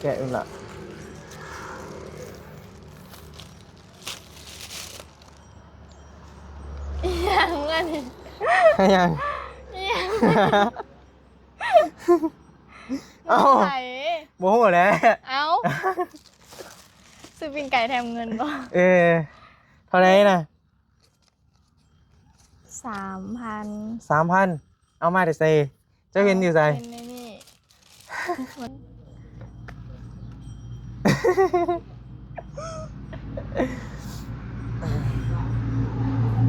ແກະເບິ່ງລະ. ອີຫຍັງອັນນີ້? ຫຍັງ? ອີຫຍັງ? ເອົ້າ ເງິນໃຜ? ບໍ່ຮູ້ແຫຼະ. ເອົ້າ ຊື້ປີ້ງໄກ່ແຖມເງິນບໍ່? ເອີ ເທົ່າໃດນະ? ສາມພັນ. ສາມພັນ ເອົາມາແຕ່ໃສ? ເຈົ້າເຫັນຢູ່ໃສ? ເຫັນໃນນີ້.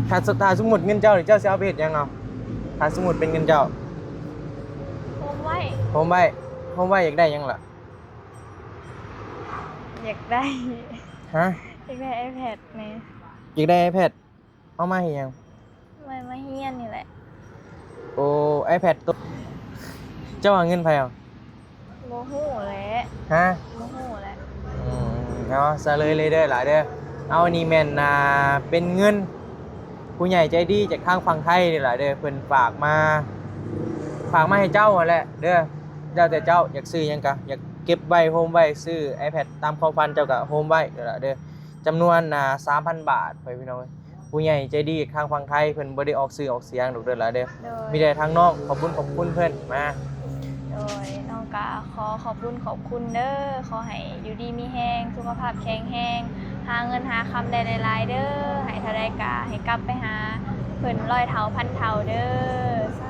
ຖ້າ ຖ້າສົມມຸດເງິນເຈົ້ານີ້ ເຈົ້າຊິເອົາໄປເຮັດຫຍັງເອົາ? ຖ້າສົມມຸດເປັນເງິນເຈົ້າ. ໂຮມໄວ້. ໂຮມໄວ້ ໂຮມໄວ້ ຢາກໄດ້ຫຍັງລະ? ຢາກໄດ້ ຮະ? ຢາກໄດ້ໄອແພດແດ່. ຢາກໄດ້ໄອແພດ? ເອົາມາເຮັດຫຍັງ? ໄວ້ມາຮຽນນີ້ແຫຼະ. ໂອ້ ໄອແພດໂຕ ເຈົ້າຫາເງິນໃຜເອົາ? ບໍ່ຮູ້ແຫຼະ. ຮະ? ບໍ່ຮູ້ແຫຼະ. ອືມ ເອົາ ສະເລີຍເລີຍເດີຫຼາເດີ. ເອົາ ອັນນີ້ແມ່ນ ອ່າ ເປັນເງິນຜູ້ໃຫຍ່ໃຈດີຈາກທາງຝັ່ງໄທນີ້ຫຼະເດີ ເພິ່ນຝາກມາ ຝາກມາໃຫ້ເຈົ້າຫັ້ນແຫຼະເດີ. ແລ້ວແຕ່ເຈົ້າຢາກຊື້ຫຍັງກະ ຢາກເກັບໄວ້ ໂຮມໄວ້ ຊື້ໄອແພດຕາມຄວາມຝັນເຈົ້າກະໂຮມໄວ້ເດີຫຼະເດີ. ຈຳນວນ ອ່າ ສາມພັນບາດ ພໍ່ແມ່ພີ່ນ້ອງເອີຍ. ຜູ້ໃຫຍ່ໃຈດີທາງຝັ່ງໄທ ເພິ່ນບໍ່ໄດ້ອອກຊື່ອອກສຽງດອກເດີຫຼະເດີ. ໂດຍ ມີແຕ່ທາງນ້ອງຂອບບຸນຂອບຄຸນເພິ່ນມາ. ໂດຍ ນ້ອງກະຂໍຂອບບຸນຂອບຄຸນເດີ. ຂໍໃຫ້ຢູ່ດີມີແຮງ ສຸຂະພາບແຂງແຮງ ຫາເງິນຫາຄຳໄດ້ຫຼາຍໆເດີ. ໃຫ້ເທົ່າໃດກະໃຫ້ກັບໄປຫາເພິ່ນຮ້ອຍເທົ່າພັນເທົ່າເດີ. ສາ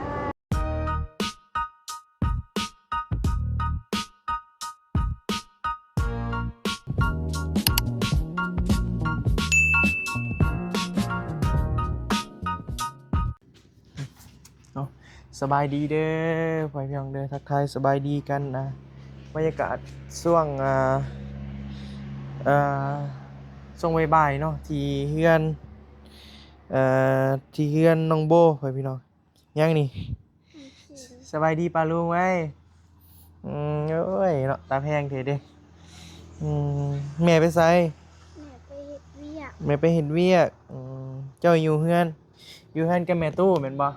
ເນາະ ສະບາຍດີເດີພໍ່ແມ່ພີ່ນ້ອງເດີ. ທັກທາຍສະບາຍດີກັນນະ ບັນຍາກາດຊ່ວງ ອ່າ ເອີ ຊ່ວງບ່າຍໆເນາະ ທີ່ເຮືອນ ເອີ ທີ່ເຮືອນນ້ອງໂບ ພໍ່ແມ່ພີ່ນ້ອງ. ຫຍັງນີ້? ສະບາຍດີປ້າລຸງເວີຍ. ອືມ ໂອ້ຍເນາະ ຕາແພງເທເດ. ອືມ ແມ່ໄປໃສ? ແມ່ໄປເຮັດວຽກ. ແມ່ໄປເຮັດວຽກ. ອືມ ເຈົ້າຢູ່ເຮືອນ ຢູ່ເຮືອນກັບແມ່ຕູ້ແມ່ນບໍ່?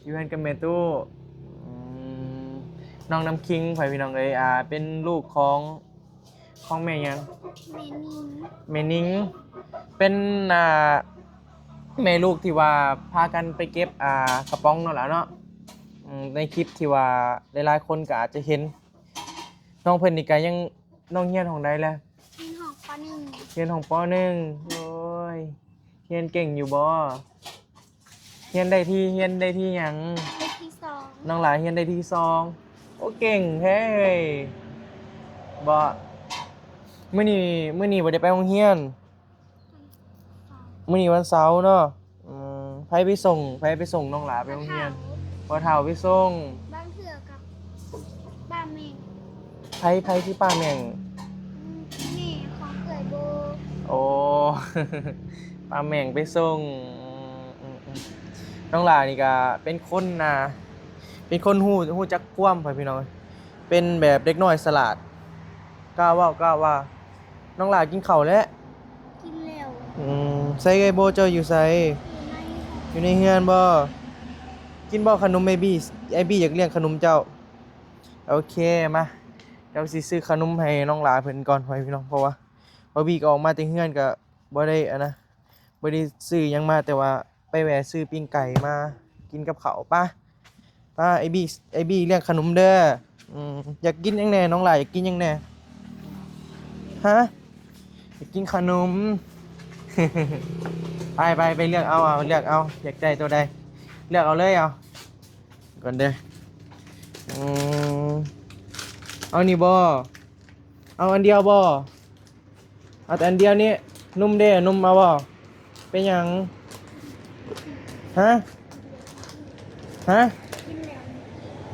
ແມ່ນ. ຢູ່ເຮືອນກັບແມ່ຕູ້. ອືມ ນ້ອງນ້ຳຄິງ ພໍ່ແມ່ພີ່ນ້ອງເອີຍ ອ່າ ເປັນລູກຂອງ ຂອງແມ່ຫຍັງ? ແມ່ນິງ. ແມ່ນິງ ເປັນ ອ່າ ແມ່ລູກທີ່ວ່າພາກັນໄປເກັບ ອ່າ ກະປ໋ອງນັ້ນລະເນາະ. ອືມ ໃນຄລິບທີ່ວ່າຫຼາຍໆຄົນກໍອາດຈະເຫັນ ນ້ອງເພິ່ນນີ້ກໍຍັງ ນ້ອງຮຽນຫ້ອງໃດແລ້ວ? ຮຽນຫ້ອງ ປ.ໜຶ່ງ. ຮຽນຫ້ອງ ປ.ໜຶ່ງ. ໂອ້ຍ ຮຽນເກັ່ງຢູ່ບໍ່? ຮຽນໄດ້ທີ່ ຮຽນໄດ້ທີ່ຫຍັງ? ໄດ້ທີ່ສອງ. ນ້ອງຫຼ້າຮຽນໄດ້ທີ່ສອງ. ໂອ້ ເກັ່ງແທ້ເຮີ້ຍ. ບໍ່ ມື້ນີ້ ມື້ນີ້ບໍ່ໄດ້ໄປໂຮງຮຽນ? ມື້ນີ້ວັນເສົາເນາະ. ອືມ ໃຜໄປສົ່ງ ໃຜໄປສົ່ງນ້ອງຫຼ້າໄປໂຮງຮຽນ? ພໍ່ເຖົ້າໄປສົ່ງ. ບາງເທື່ອກໍປ້າແມ່ງ. ໃຜ ໃຜຄືປ້າແມ່ງ? ອືມ ແມ່ຂອງເອື້ອຍໂບ. ໂອ້ ປ້າແມ່ງໄປສົ່ງ. ອືມ ອືມ ອືມ ນ້ອງຫຼ້ານີ້ກະເປັນຄົນ ອ່າ ເປັນຄົນຮູ້ ຮູ້ຈັກຄວາມ ພໍ່ແມ່ພີ່ນ້ອງ ເປັນແບບເດັກນ້ອຍສະຫຼາດ ກ້າເວົ້າກ້າວ່າ. ນ້ອງຫຼ້າກິນເຂົ້າແລ້ວ? ກິນແລ້ວ. ອືມ ໃສເອື້ອຍໂບເຈົ້າຢູ່ໃສ? ຢູ່ໃນ ຢູ່ໃນເຮືອນບໍ່? ກິນບໍ່ຂະໜົມ ອ້າຍບີ? ອ້າຍບີຢາກລ້ຽງຂະໜົມເຈົ້າ. ໂອເຄ ມາ ດຽວຊິຊື້ຂະໜົມໃຫ້ນ້ອງຫຼ້າເພິ່ນກ່ອນ ພໍ່ແມ່ພີ່ນ້ອງ ເພາະວ່າບ່າວບີກໍອອກມາແຕ່ເຮືອນກໍບໍ່ໄດ້ ອັນນະ ບໍ່ໄດ້ຊື້ຫຍັງມາ ແຕ່ວ່າໄປແວ່ຊື້ປີ້ງໄກ່ມາກິນກັບເຂົ້າ. ໄປ ໄປ ອ້າຍບີ ອ້າຍບີລ້ຽງຂະໜົມເດີ. ອືມ ຢາກກິນຫຍັງແດ່? ນ້ອງຫຼ້າຢາກກິນຫຍັງແດ່? ຮະ? ຢາກກິນຂະໜົມ. ໄປ ໄປ ໄປເລືອກເອົາ ເອົາ ເລືອກເອົາ ຢາກໄດ້ໂຕໃດ ເລືອກເອົາເລີຍ. ເອົາກ່ອນເດີ. ອືມ ເອົານີ້ບໍ່? ເອົາອັນດຽວບໍ່? ເອົາແຕ່ອັນດຽວນີ້. ນົມເດ້? ນົມເອົາບໍ່? ເປັນຫຍັງ? ຮະ? ຮະ?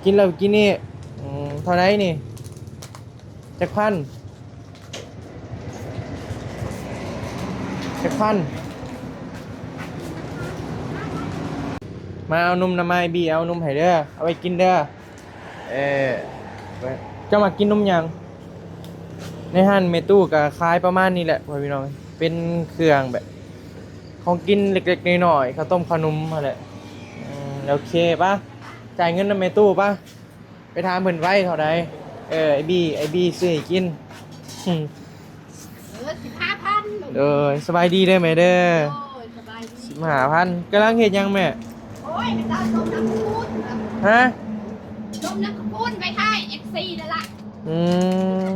ກິນແລ້ວ ກິນແລ້ວກິນອີກ. ອືມ ເທົ່າໃດນີ້? ຈັກພັນ? ຈັກພັນ? ມາເອົານົມນຳ ອ້າຍບີເອົານົມໃຫ້ເດີ ເອົາໄວ້ກິນເດີ. ເອີ ເຈົ້າມັກກິນນົມຫຍັງ? ໃນຮ້ານແມ່ຕູ້ກໍຂາຍປະມານນີ້ແຫຼະ ພໍ່ແມ່ພີ່ນ້ອງ ເປັນເຄື່ອງແບບຂອງກິນເລັກໆນ້ອຍໆ ເຂົ້າຕົ້ມເຂົ້າໜົມຫັ້ນແຫຼະ. ອືມ ໂອເຄ ປະ ຈ່າຍເງິນນຳແມ່ຕູ້ປະ. ໄປຖາມເພິ່ນໄວ້ເທົ່າໃດ? ເອີ ອ້າຍບີ ອ້າຍບີຊື້ໃຫ້ກິນ. ເອີ ສິບຫ້າພັນ. ໂດຍ ສະບາຍດີເດີແມ່ເດີ. ໂດຍ ສະບາຍດີ. ສິບຫ້າພັນ. ກຳລັງເຮັດຫຍັງແມ່? ໂອ້ຍ ເຂົາເຈົ້າຕົ້ມນ້ຳຂ້າວປຸ້ນ. ຮະ? ຕົ້ມນ້ຳຂ້າວປຸ້ນໄວ້ຖ້າເອັຟຊີນັ້ນລະ. ອືມ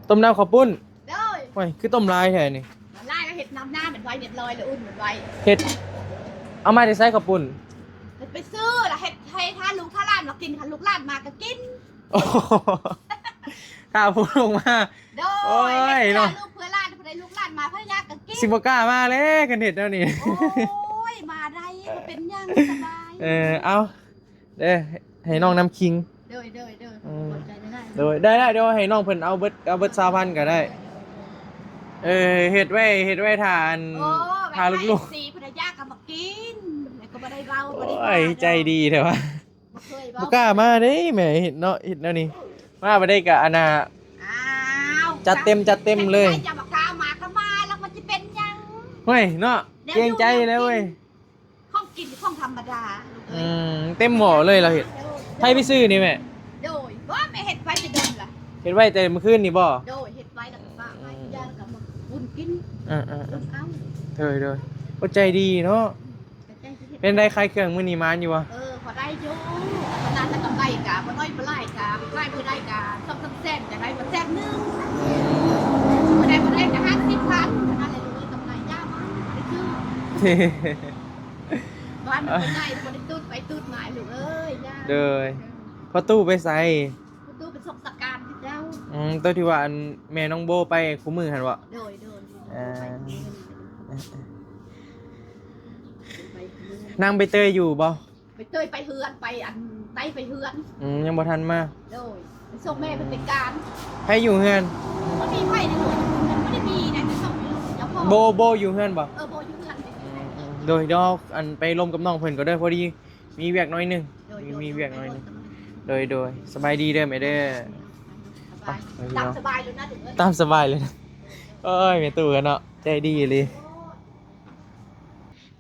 ຕົ້ມນ້ຳຂ້າວປຸ້ນ. ໂດຍ. ໂອ້ຍ ຄືຕົ້ມຫຼາຍແທ້ນີ້? ຫຼາຍ ເຮັດນ້ຳໜ້າມັນໄວ້ ເຮັດລອຍລະອຸ່ນມັນໄວ້. ເຮັດ ເອົາມາແຕ່ໃສ ຂ້າວປຸ້ນ? ເຮັດໄປຊື້ລະເຮັດໃຫ້ຖ້າລູກຖ້າຫຼານມາກິນ ຄັນລູກຫຼານມາກໍກິນ. ໂອ້ ຖ້າຜູ້ລົງມາ. ໂດຍ. ໂອ້ຍ ເຮັດເພື່ອ ເນາະ ລູກເພື່ອຫຼານ ເພື່ອໃດລູກຫຼານມາ ພະຍາກະກິນ. ຊິບໍ່ກ້າມາແລ້ວ ຄັນເຮັດແນວນີ້. ໂອ້ຍ ມາໄດ້ ບໍ່ເປັນຫຍັງ ສະບາຍ. ເອີ ເອົາເດີ ໃຫ້ນ້ອງນ້ຳຄິງ. ໂດຍ ໂດຍ ໂດຍ. ອືມ ຂອບໃຈຫຼາຍໆ. ໂດຍ ໄດ້ໆ ດຽວໃຫ້ນ້ອງເພິ່ນເອົາເບິດ ເອົາເບິດຊາວພັນກໍໄດ້. ເອີ ເຮັດໄວ້ ເຮັດໄວ້ຖ້າ ອັນ ໂອ້ ຖ້າລູກໆ ພະຍາກະມາກິນ ແລ້ວກໍບໍ່ໄດ້ເວົ້າ ບໍ່ໄດ້ ໂອ້ຍ ວ່າເດີ ໃຈດີແທ້ວ່າ. ບໍ່ເຄີຍເວົ້າ ບໍ່ກ້າມາເດ້ແມ່ ເຮັດເນາະ ເຮັດແນວນີ້ ມາບໍ່ໄດ້ກະອັນນ່າ. ອ້າວ ຈັດເຕັມ ຈັດເຕັມເລີຍ. ຢາມາກ້າມາກໍມາ ແລ້ວມັນຊິເປັນຫຍັງ? ໂອ້ຍ ເນາະ ແນວຢູ່ ເກງໃຈແລ້ວເວີຍ. ແນວກິນ ຂອງກິນ ຂອງທຳມະດາ ອືມ ເຕັມໝໍ້ເລີຍລາວເຮັດ. ໃຜໄປຊື້ນີ້ແມ່? ໂດຍ ບໍ່ ແມ່ເຮັດໄວ້ແຕ່ດົນລະ. ເຮັດໄວ້ແຕ່ມື້ຄືນນີ້ບໍ່? ໂດຍ ເຮັດໄວ້ແລ້ວກໍຝາກໄວ້ ອືມ ຢ່າງແລ້ວກໍມາອຸ່ນກິນ. ອືມໆ ເອົາ ໂດຍໆ ໂອ້ ໃຈດີເນາະ. ເປັນໃດຂາຍເຄື່ອງມື້ນີ້ ໝານຢູ່ບໍ່? ເອີ ພໍໄດ້ຢູ່ ຂະໜາດແຕ່ກຳໄລກະບໍ່ນ້ອຍບໍ່ຫຼາຍ ກະຂາຍມື້ໃດກະສອງສາມແສນ ກະໄດ້ບໍ່ແສນໜຶ່ງ ມື້ໃດບໍ່ໄດ້ກະຫ້າສິບພັນ ເທົ່ານັ້ນແຫຼະລູກເອີຍ. ກຳໄລຍາວມາກ ບໍ່ໄດ້ຊື້ ບ້ານມັນບໍ່ໃຫຍ່ ບໍ່ໄດ້ຕູດໄປຕູດມາລູກເອີຍ ຍາກ. ໂດຍ ພໍ່ຕູ້ໄປໃສ? ພໍ່ຕູ້ໄປສົ່ງສະການຄືເກົ່າ. ອືມ ໂຕທີ່ວ່າ ອັນ ແມ່ນ້ອງໂບໄປຄູ່ມື້ຫັ້ນບໍ່? ໂດຍໆ ເອີ ໄປຄູ່ມື້ ນາງໃບເຕີຍຢູ່ບໍ່? ໃບເຕີຍໄປເຮືອນ ໄປອັນໃຕ້ໄປເຮືອນ. ອືມ ຍັງບໍ່ທັນມາ. ໂດຍ ໄປສົ່ງແມ່ເພິ່ນໄປການ. ໃຜຢູ່ເຮືອນ? ບໍ່ມີໃຜເລີຍລູກ ບໍ່ໄດ້ມີນະ ໄປສົ່ງຢູ່ເຈົ້າຂອງ. ໂບ ໂບຢູ່ເຮືອນບໍ່? ເອີ ໂບຢູ່ເຮືອນ. ອືມໆ ໂດຍ ດຽວ ອັນ ໄປລົມກັບນ້ອງເພິ່ນກໍໄດ້ ພໍດີມີວຽກໜ້ອຍໜຶ່ງ. ໂດຍໆ ມີວຽກໜ້ອຍໜຶ່ງ. ໂດຍໆ ສະບາຍດີເດີແມ່ເດີ. ສະບາຍ ຕາມສະບາຍເລີຍນະ ຕາມສະບາຍເລີຍນະ. ໂອ້ຍ ແມ່ຕູ້ກັນເນາະ ໃຈດີອີ່ຫຼີ.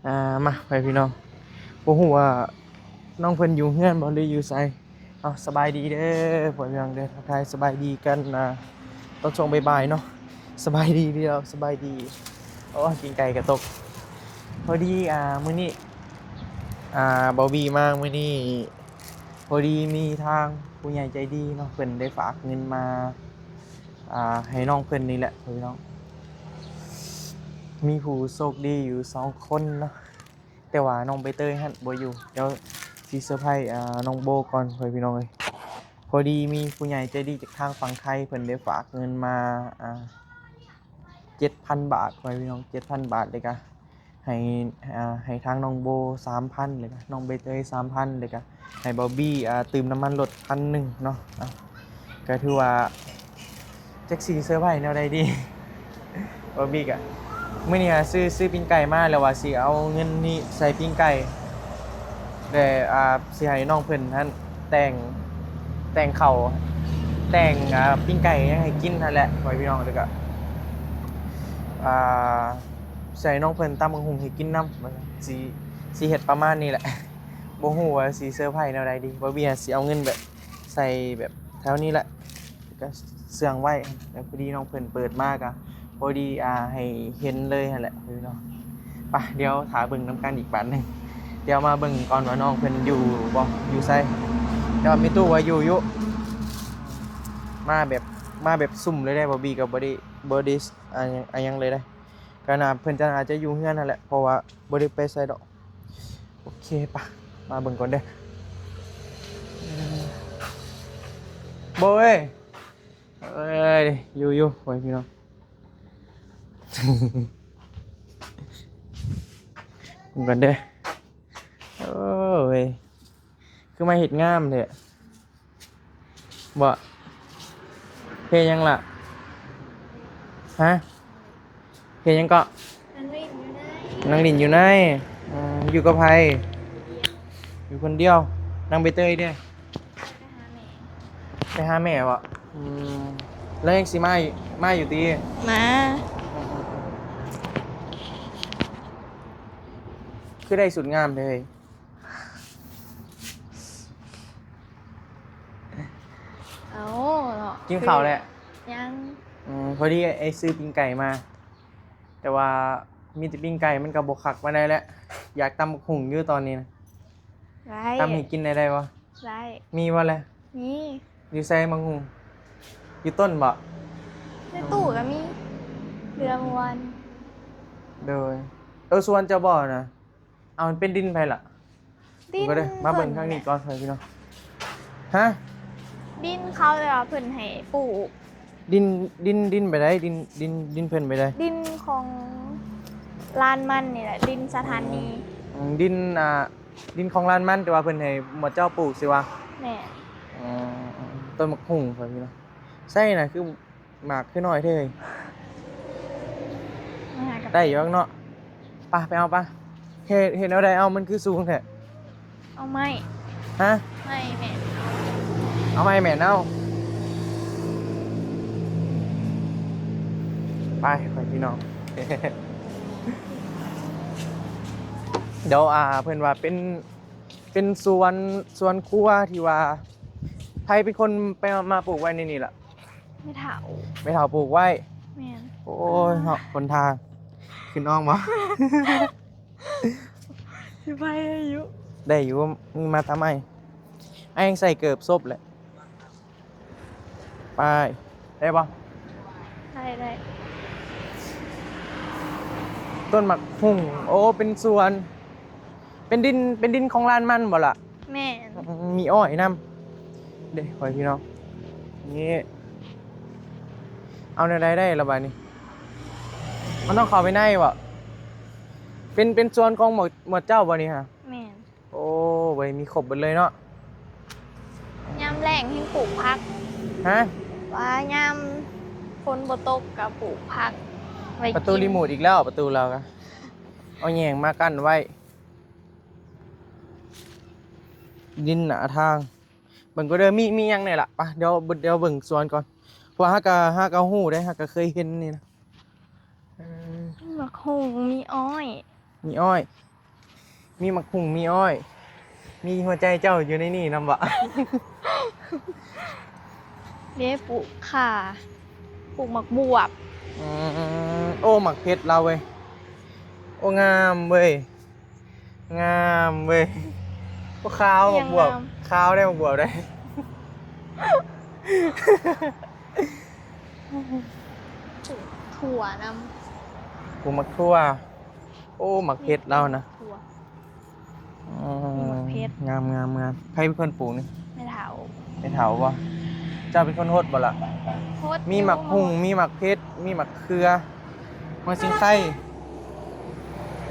ອ່າ ມາ ໄປພີ່ນ້ອງ ບໍ່ຮູ້ວ່ານ້ອງເພິ່ນຢູ່ເຮືອນບໍ່ ຫຼືຢູ່ໃສ. ເອົາ ສະບາຍດີເດີພໍ່ແມ່ພີ່ນ້ອງເດີ ທັກທາຍສະບາຍດີກັນ ອ່າ ຕອນຊ່ວງບ່າຍໆເນາະ. ສະບາຍດີເດີ ສະບາຍດີ. ໂອ້ຍ ກິນໄກ່ກະຕົກ. ພໍດີ ອ່າ ມື້ນີ້ ອ່າ ບາວບີມາມື້ນີ້ ພໍດີມີທາງຜູ້ໃຫຍ່ໃຈດີເນາະ ເພິ່ນໄດ້ຝາກເງິນມາ ອ່າ ໃຫ້ນ້ອງເພິ່ນນີ້ແຫຼະພີ່ນ້ອງ. ມີຜູ້ໂຊກດີຢູ່ສອງຄົນເນາະ ແຕ່ວ່ານ້ອງໃບເຕີຍຫັ້ນບໍ່ຢູ່. ດຽວຊິເຊີໄພ ອ່າ ນ້ອງໂບກ່ອນພີ່ນ້ອງເອີຍ. ພໍດີມີຜູ້ໃຫຍ່ໃຈດີຈາກທາງຝັ່ງໄທ ເພິ່ນໄດ້ຝາກເງິນມາ ອ່າ ເຈັດພັນບາດ ພໍ່ແມ່ພີ່ນ້ອງ ເຈັດພັນບາດ ແລ້ວກະໃຫ້ ອ່າ ໃຫ້ທາງນ້ອງໂບສາມພັນ ແລ້ວກະນ້ອງໃບເຕີຍສາມພັນ ແລ້ວກະໃຫ້ບອບບີ ອ່າ ຕື່ມນ້ຳມັນລົດພັນໜຶ່ງເນາະ. ອ່າ ກະຖືວ່າ ຈັກຊິເຊີໄພແນວໃດດີ. ບອບບີກະ ມື້ນີ້ຫາຊື້ ຊື້ປີ້ງໄກ່ມາ ແລ້ວວ່າຊິເອົາເງິນນີ້ໃສ່ປີ້ງໄກ່ ແລະ ອ່າ ຊິໃຫ້ນ້ອງເພິ່ນຫັ້ນແຕ່ງ ແຕ່ງເຂົ້າ ແຕ່ງ ອ່າ ປີ້ງໄກ່ຫຍັງໃຫ້ກິນຫັ້ນແຫຼະ ພໍ່ແມ່ພີ່ນ້ອງ. ແລ້ວກະ ອ່າ ຊິໃຫ້ນ້ອງເພິ່ນຕຳບັກຫຸ່ງໃຫ້ກິນນຳ ວ່າຊັ້ນ ຊິ ຊິເຮັດປະມານນີ້ແຫຼະ. ບໍ່ຮູ້ວ່າຊິເຊີໄພແນວໃດດີ. ບອບບີຊິເອົາເງິນແບບ ໃສ່ແບບແຖວນີ້ແຫຼະ ກະເຊື່ອງໄວ້. ແລ້ວພໍດີນ້ອງເພິ່ນເປີດມາກະພໍດີ ອ່າ ໃຫ້ເຫັນເລີຍຫັ້ນແຫຼະພີ່ນ້ອງ. ໄປ ດຽວຖ້າເບິ່ງນຳກັນອີກບາດໜຶ່ງ. ດຽວມາເບິ່ງກ່ອນວ່ານ້ອງເພິ່ນຢູ່ບໍ່ ຢູ່ໃສ. ແຕ່ວ່າແມ່ຕູ້ວ່າຢູ່ຢູ່ ມາແບບ ມາແບບຊຸ່ມເລີຍເດ້. ບອບບີກະບໍ່ໄດ້ ບໍ່ໄດ້ ອ່າ ຫຍັງ ອ່າ ຫຍັງເລີຍເດ້. ກະໜ້າເພິ່ນຈະ ອາດຈະຢູ່ເຮືອນຫັ້ນແຫຼະ ເພາະວ່າບໍ່ໄດ້ໄປໃສດອກ. ໂອເຄ ປະ ມາເບິ່ງກ່ອນເດີ. ໂບເອີຍ ເອີຍ ຢູ່ຢູ່ ໂອ້ຍ ພີ່ນ້ອງ ເບິ່ງກ່ອນເດີ. ໂອ້ຍ ຄືມາເຮັດງາມແທ້. ບໍ່ ເຮັດຫຍັງລະ? ຮະ ເຮັດຫຍັງເກາະ? ນັ່ງຫຼິ້ນຢູ່ໃນ ນັ່ງຫຼິ້ນຢູ່ໃນ. ອືມ ຢູ່ກັບໃຜ? ຢູ່ຄົນດຽວ. ນາງໃບເຕີຍເດ້? ໄປຫາແມ່. ໄປຫາແມ່ບໍ່? ອືມ ແລ້ວຍັງຊິມາ ມາຢູ່ຕິ? ມາ. ຄືໄດ້ສຸດງາມເລີຍ. ເອົາ ກິນເຂົ້າແລ້ວ? ຍັງ. ອືມ ພໍດີອ້າຍຊື້ປີ້ງໄກ່ມາ ແຕ່ວ່າມີແຕ່ປີ້ງໄກ່ ມັນກໍບໍ່ຄັກປານໃດແຫຼະ. ຢາກຕຳບັກຫຸ່ງຢູ່ຕອນນີ້ນະ. ໄດ້. ຕຳໃຫ້ກິນໄດ້ ໄດ້ບໍ່? ໄດ້. ມີບໍ່ລະ? ມີ. ຢູ່ໃສບັກຫຸ່ງ? ຢູ່ຕົ້ນບໍ່? ໃນຕູ້ກໍມີ ເຫຼືອເມື່ອວານ. ໂດຍ. ເອີ ສວນເຈົ້າບໍ່ນະ? ເອົາ ມັນເປັນດິນໃຜລະ? ດິນ ມາເບິ່ງທາງນີ້ກ່ອນ ພໍ່ແມ່ພີ່ນ້ອງ. ຮະ? ດິນເຂົາ ແຕ່ວ່າເພິ່ນໃຫ້ປູກ. ດິນ ດິນ ດິນໃບໃດ? ດິນ ດິນ ດິນເພິ່ນໃບໃດ? ດິນຂອງລານມັນນີ້ແຫຼະ ດິນສະຖານີ. ອືມ ອືມ ດິນ ອ່າ ດິນຂອງລານມັນ ແຕ່ວ່າເພິ່ນໃຫ້ໝວດເຈົ້າປູກຊິວະ? ແມ່ນ. ອໍ ຕົ້ນບັກຫຸ່ງ ພໍ່ແມ່ພີ່ນ້ອງ. ໃສ່ນະ ຄື ໝາກຄືນ້ອຍແທ້. ໄດ້ຢູ່ເນາະ. ໄປ ໄປເອົາໄປ. ເຮັດ ເຮັດແນວໃດເອົາ ມັນຄືສູງແທ້? ເອົາໄມ້. ຮະ? ໄມ້ແມ່ນ. ເອົາໄມ້ແມ່ນເອົາ. ໄປ ໄປພີ່ນ້ອງ. ດຽວ ອ່າ ເພິ່ນວ່າເປັນ ເປັນສວນ ສວນຄົວທີ່ວ່າ ໃຜເປັນຄົນໄປ ມາ ມາປູກໄວ້ໃນນີ້ລະ? ແມ່ເຖົ້າ. ແມ່ເຖົ້າປູກໄວ້? ແມ່ນ. ໂອ້ຍເນາະ ຫົນທາງ ຂຶ້ນນ້ອງບໍ່? ຊິໄປໄດ້ຢູ່ ໄດ້ຢູ່. ມາທຳໄມ? ອ້າຍຍັງໃສ່ເກີບສົບແຫຼະ. ໄປ ໄດ້ບໍ່? ໄດ້ ໄດ້. ຕົ້ນໝາກຫຸ່ງ ໂອ້ ເປັນສວນ ເປັນດິນ ເປັນດິນຂອງລານມັນບໍ່ລະ? ແມ່ນ. ອືມ ມີອ້ອຍນຳເດ້ ພໍ່ແມ່ພີ່ນ້ອງ. ນີ້ ເອົາແນວໃດໄດ້ລະບາດນີ້? ມັນຕ້ອງເຂົ້າໄປໃນບໍ່? ເປັນ ເປັນສວນຂອງໝວດ ໝວດເຈົ້າບໍ່ນີ້ຫະ? ແມ່ນ. ໂອ້ ເວີຍ ມີຄົບເບິດເລີຍເນາະ. ຍາມແລ້ງແຮ່ງປູກຜັກ. ຮະ? ວ່າຍາມຝົນບໍ່ຕົກກໍປູກຜັກໄວ້ກິນ. ປະຕູຣີໂມດອີກແລ້ວ ປະຕູລາວກະເອົາແຍງມາກັ້ນໄວ້. ດິນໜ້າທາງ ເບິ່ງກ່ອນເດີ ມີ ມີຫຍັງແດ່ລະ? ໄປ ດຽວ ດຽວເບິ່ງສວນກ່ອນ ເພາະວ່າເຮົາກະ ເຮົາກະຮູ້ເດ້ ເຮົາກະເຄີຍເຫັນນີ້ນະ. ເອີ ໝາກຫຸ່ງ ມີອ້ອຍ ມີອ້ອຍ ມີໝາກຫຸ່ງ ມີອ້ອຍ ມີຫົວໃຈເຈົ້າຢູ່ໃນນີ້ນຳບໍ່? ເດ້ ປູກຂ່າ ປູກໝາກບວບ. ອືມ ໂອ້ ໝາກເຜັດລາວເວີຍ ໂອ້ ງາມເວີຍ. ງາມເວີຍ. ໂອ້ ຂາວ ໝາກບວບ ຂາວໄດ໋ ໝາກບວບໄດ໋. ຖົ່ວນຳ ປູກໝາກຖົ່ວ. ໂອ້ ໝາກເຜັດລາວນະ ຖົ່ວ. ອືມ ໝາກເຜັດ ງາມໆໆ. ໃຜເປັນຄົນປູກນີ້? ແມ່ເຖົ້າ. ແມ່ເຖົ້າບໍ່? ເຈົ້າເປັນຄົນຫົດບໍ່ລະ? ຫົດ. ມີໝາກຫຸ່ງ ມີໝາກເຜັດ ມີໝາກເຂືອ ໝາກຊິງໄຄ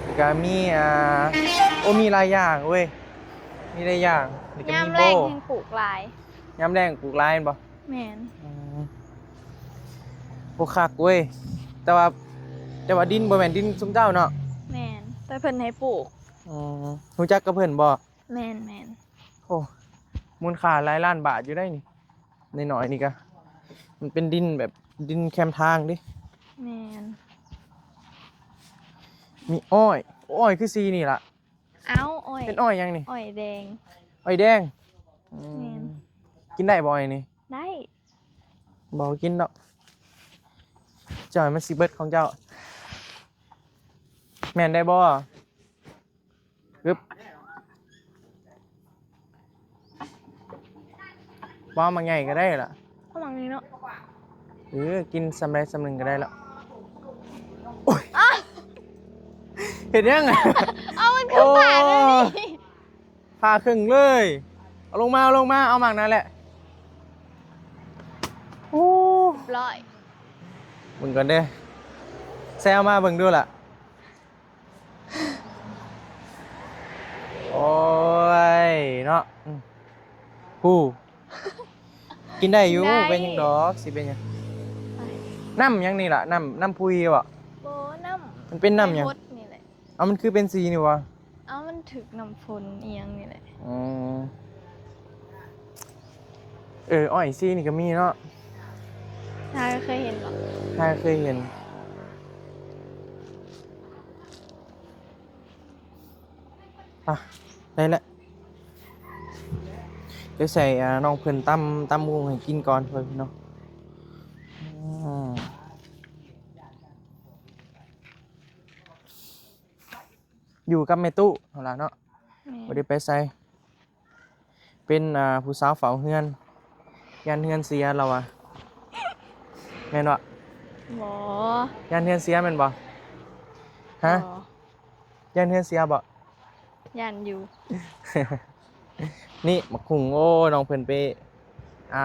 ແລ້ວກະມີ ອ່າ ໂອ້ ມີຫຼາຍຢ່າງເວີຍ ມີຫຼາຍຢ່າງ. ແລ້ວກະມີໂບ ຍາມແລ້ງແຮ່ງປູກຫຼາຍ. ຍາມແລ້ງປູກຫຼາຍແມ່ນບໍ່? ແມ່ນ. ອືມ ໂອ້ ຄັກເວີຍ. ແຕ່ວ່າ ແຕ່ວ່າດິນບໍ່ແມ່ນດິນຊຸມເຈົ້າເນາະ? ແມ່ນ ແຕ່ເພິ່ນໃຫ້ປູກ. ອືມ ຮູ້ຈັກກັບເພິ່ນບໍ່? ແມ່ນໆ. ໂອ້ ມູນຄ່າຫຼາຍລ້ານບາດຢູ່ໄດ໋ນີ້. ນ້ອຍໆນີ້ກະ ມັນເປັນດິນແບບດິນແຄມທາງເດ້. ແມ່ນ. ມີອ້ອຍ ໂອ້ ອ້ອຍຄືສີນີ້ລະ. ເອົ້າ ອ້ອຍ ເປັນອ້ອຍຫຍັງນີ້? ອ້ອຍແດງ. ອ້ອຍແດງ. ອືມ ແມ່ນ. ກິນໄດ້ບໍ່ອ້ອຍນີ້? ໄດ້. ບໍ່ກິນດອກ ເຈົ້າ ມັນຊິເບິດຂອງເຈົ້າ. ແມ່ນໄດ້ບໍ່? ຮຶບ ບໍ່ເອົາໝາກໃຫຍ່ກໍໄດ້ລະ ເອົາໝາກນີ້ເນາະ. ເອີ ກິນສ່ຳໃດສ່ຳໜຶ່ງກໍໄດ້ລະ. ໂອ້ຍ ເຮັດຫຍັງ? ເອົາ ມັນຄື ໂອ້ ຜ່າແນວນີ້ ຜ່າເຄິ່ງເລີຍ. ເອົາລົງມາ ເອົາລົງມາ ເອົາໝາກນັ້ນແຫຼະ. ໂອ້ ຮຽບຮ້ອຍ. ເບິ່ງກ່ອນເດີ ແຊເອົາມາເບິ່ງດູລະ. ໂອ້ຍເນາະ ອືມ ຜູ້ ກິນໄດ້ຢູ່ ກິນໄດ້ ເປັນຫຍັງດອກ ຊິເປັນຫຍັງ. ນ້ຳຫຍັງນີ້ລະ? ນ້ຳ ນ້ຳພຸຍບໍ່? ບໍ່ ນ້ຳ ມັນເປັນນ້ຳຫຍັງ? ນ້ຳຫົດນີ້ແຫຼະ. ເອົ້າ ມັນຄືເປັນສີນີ້ຫວາ? ເອົ້າ ມັນຖືກນ້ຳຝົນອີ່ຫຍັງນີ້ແຫຼະ. ອືມ ເອີ ອ້ອຍສີນີ້ກໍມີເນາະ. ນາຍເຄີຍເຫັນບໍ່? ນາຍເຄີຍເຫັນ. ອ່ະ ໄດ້ແລ້ວ. ດຽວໃສ່ ອ່າ ນ້ອງເພິ່ນຕຳ ຕຳຫຸ່ງໃຫ້ກິນກ່ອນເພິ່ນເນາະ. ຢູ່ກັບແມ່ຕູ້ຫັ້ນລະເນາະ. ແມ່ນ. ບໍ່ໄດ້ໄປໃສ. ເປັນ ອ່າ ຜູ້ສາວເຝົ້າເຮືອນ. ຢ້ານເຮືອນເສຍລາວວ່າ. ແມ່ນບໍ່? ບໍ່. ຢ້ານເຮືອນເສຍແມ່ນບໍ່? ຮະ? ບໍ່. ຢ້ານເຮືອນເສຍບໍ່? ຢ້ານຢູ່. ນີ້ໝາກຫຸ່ງ ໂອ້ ນ້ອງເພິ່ນໄປ ອ່າ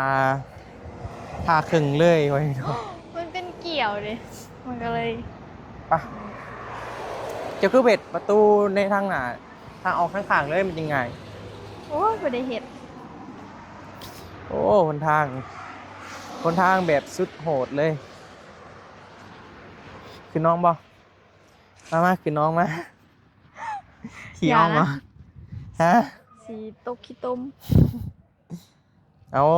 ຜ່າເຄິ່ງເລີຍວ່າເນາະ. ມັນເປັນກ້ຽວເດ້ ມັນກໍເລີຍ ໄປ. ເຈົ້າຄືເຮັດປະຕູໃນທາງໜ້າ ທາງອອກຂ້າງໆເລີຍ ມັນຈຶ່ງງ່າຍ. ໂອ້ຍ ບໍ່ໄດ້ເຮັດ. ໂອ້ ຫົນທາງ ຫົນທາງແບບສຸດໂຫດເລີຍ. ຂຶ້ນນ້ອງບໍ່? ມາ ມາ ຂຶ້ນນ້ອງມາ. ຂີ້ອອກບໍ່? ຢ່ານະ ຮະ? ຊິຕົກຂີ້ຕົມ. ເອົາ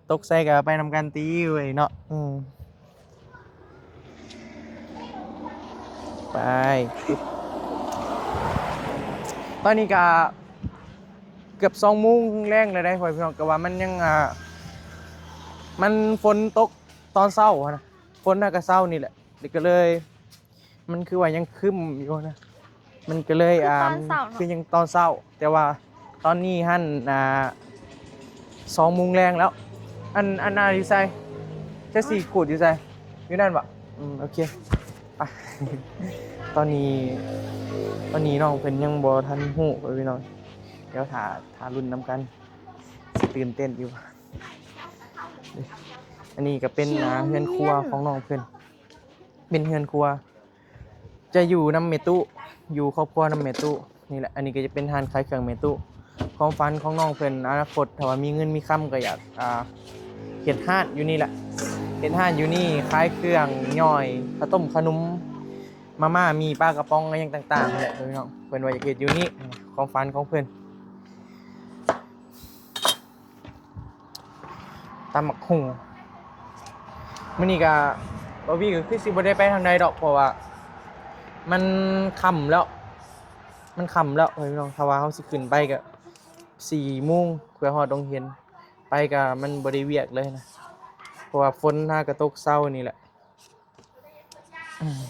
ຕົກໃສ່ກໍໄປນຳກັນຕິເວີຍເນາະ. ອືມ ໄປ. ຕອນນີ້ກໍເກືອບສອງໂມງແລງແລ້ວເດ້ ພໍ່ແມ່ພີ່ນ້ອງ. ກໍວ່າມັນຍັງ ອ່າ ມັນຝົນຕົກຕອນເຊົ້າຫັ້ນນະ ຝົນຫາກະເຊົ້ານີ້ແຫຼະ ກໍເລີຍ ມັນຄືວ່າຍັງຄຶ້ມຢູ່ນະ ມັນກໍເລີຍ ຄື ອ່າ ຕອນເຊົ້າເນາະ ຄືຍັງຕອນເຊົ້າ. ແຕ່ວ່າຕອນນີ້ຫັ້ນ ອ່າ ສອງໂມງແລງແລ້ວ. ອັນ ອັນ ອັນຢູ່ໃສ? ຈະສີຂູດຢູ່ໃສ? ຢູ່ນັ້ນບໍ່? ອືມ ໂອເຄ ໄປ. ຕອນນີ້ ຕອນນີ້ນ້ອງເພິ່ນຍັງບໍ່ທັນຮູ້ ພີ່ນ້ອງ. ດຽວຖ້າ ຖ້າລຸ້ນນຳກັນ ຊິຕື່ນເຕັ້ນຢູ່. ອັນນີ້ກໍເປັນ ອ່າ ເຮືອນຄົວຂອງນ້ອງເພິ່ນ ເປັນເຮືອນຄົວ ຈະຢູ່ນຳແມ່ຕູ້ ຢູ່ຄອບຄົວນຳແມ່ຕູ້ນີ້ແຫຼະ. ອັນນີ້ກໍຈະເປັນຮ້ານຂາຍເຄື່ອງແມ່ຕູ້. ຄວາມຝັນຂອງນ້ອງເພິ່ນ ອະນາຄົດຖ້າວ່າມີເງິນມີຄຳ ກໍຢາກ ອ່າ ເຮັດຮ້ານຢູ່ນີ້ແຫຼະ ເຮັດຮ້ານຢູ່ນີ້ ຂາຍເຄື່ອງຍ່ອຍ ເຂົ້າຕົ້ມຂະໜົມ ມາມ່າ ໝີ່ ປາກະປ໋ອງ ອີ່ຫຍັງຕ່າງໆ ແຫຼະ ພີ່ນ້ອງ. ເພິ່ນວ່າຢາກເຮັດຢູ່ນີ້ ຄວາມຝັນຂອງເພິ່ນ. ຕຳບັກຫຸ່ງ ມື້ນີ້ກະບ່າວວີກະຄືຊິບໍ່ໄດ້ໄປທາງໃດດອກ ເພາະວ່າມັນຄ່ຳແລ້ວ ມັນຄ່ຳແລ້ວ ພີ່ນ້ອງ. ຖ້າວ່າເຮົາຊິຂຶ້ນໄປກະສີ່ໂມງເພື່ອຮອດໂຮງຮຽນ ໄປກະມັນບໍ່ໄດ້ວຽກເລີຍນະ ເພາະວ່າຝົນຫາກະຕົກເຊົ້ານີ້ແຫຼະ. ອືມ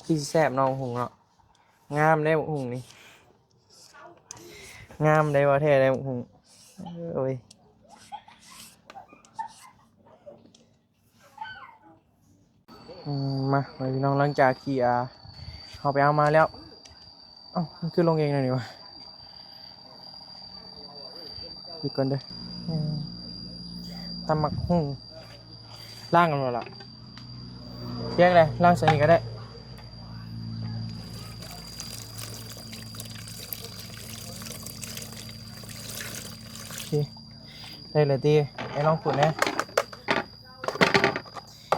ຄືຊິແຊບເນາະ ບັກຫຸ່ງເນາະ. ງາມເດ້ບັກຫຸ່ງນີ້ ງາມເດ້ ວ່າແທ້ເດ້ບັກຫຸ່ງ. ໂອ້ຍ ອືມ ມາ ພີ່ນ້ອງ ຫຼັງຈາກທີ່ ອ່າ ເຮົາໄປເອົາມາແລ້ວ ເອົ້າ ມັນຄືລົງເອງແນວນີ້ວະ? ອີກກ່ອນເດີ. ອືມ ຕຳບັກຫຸ່ງ ລ້າງກັນບໍ່ລະ? ແຍກເລີຍ ລ້າງໃສ່ນີ້ກໍໄດ້. ໂອເຄ ໄດ້ແລ້ວຕິ? ໃຫ້ລອງຂູດແດ່.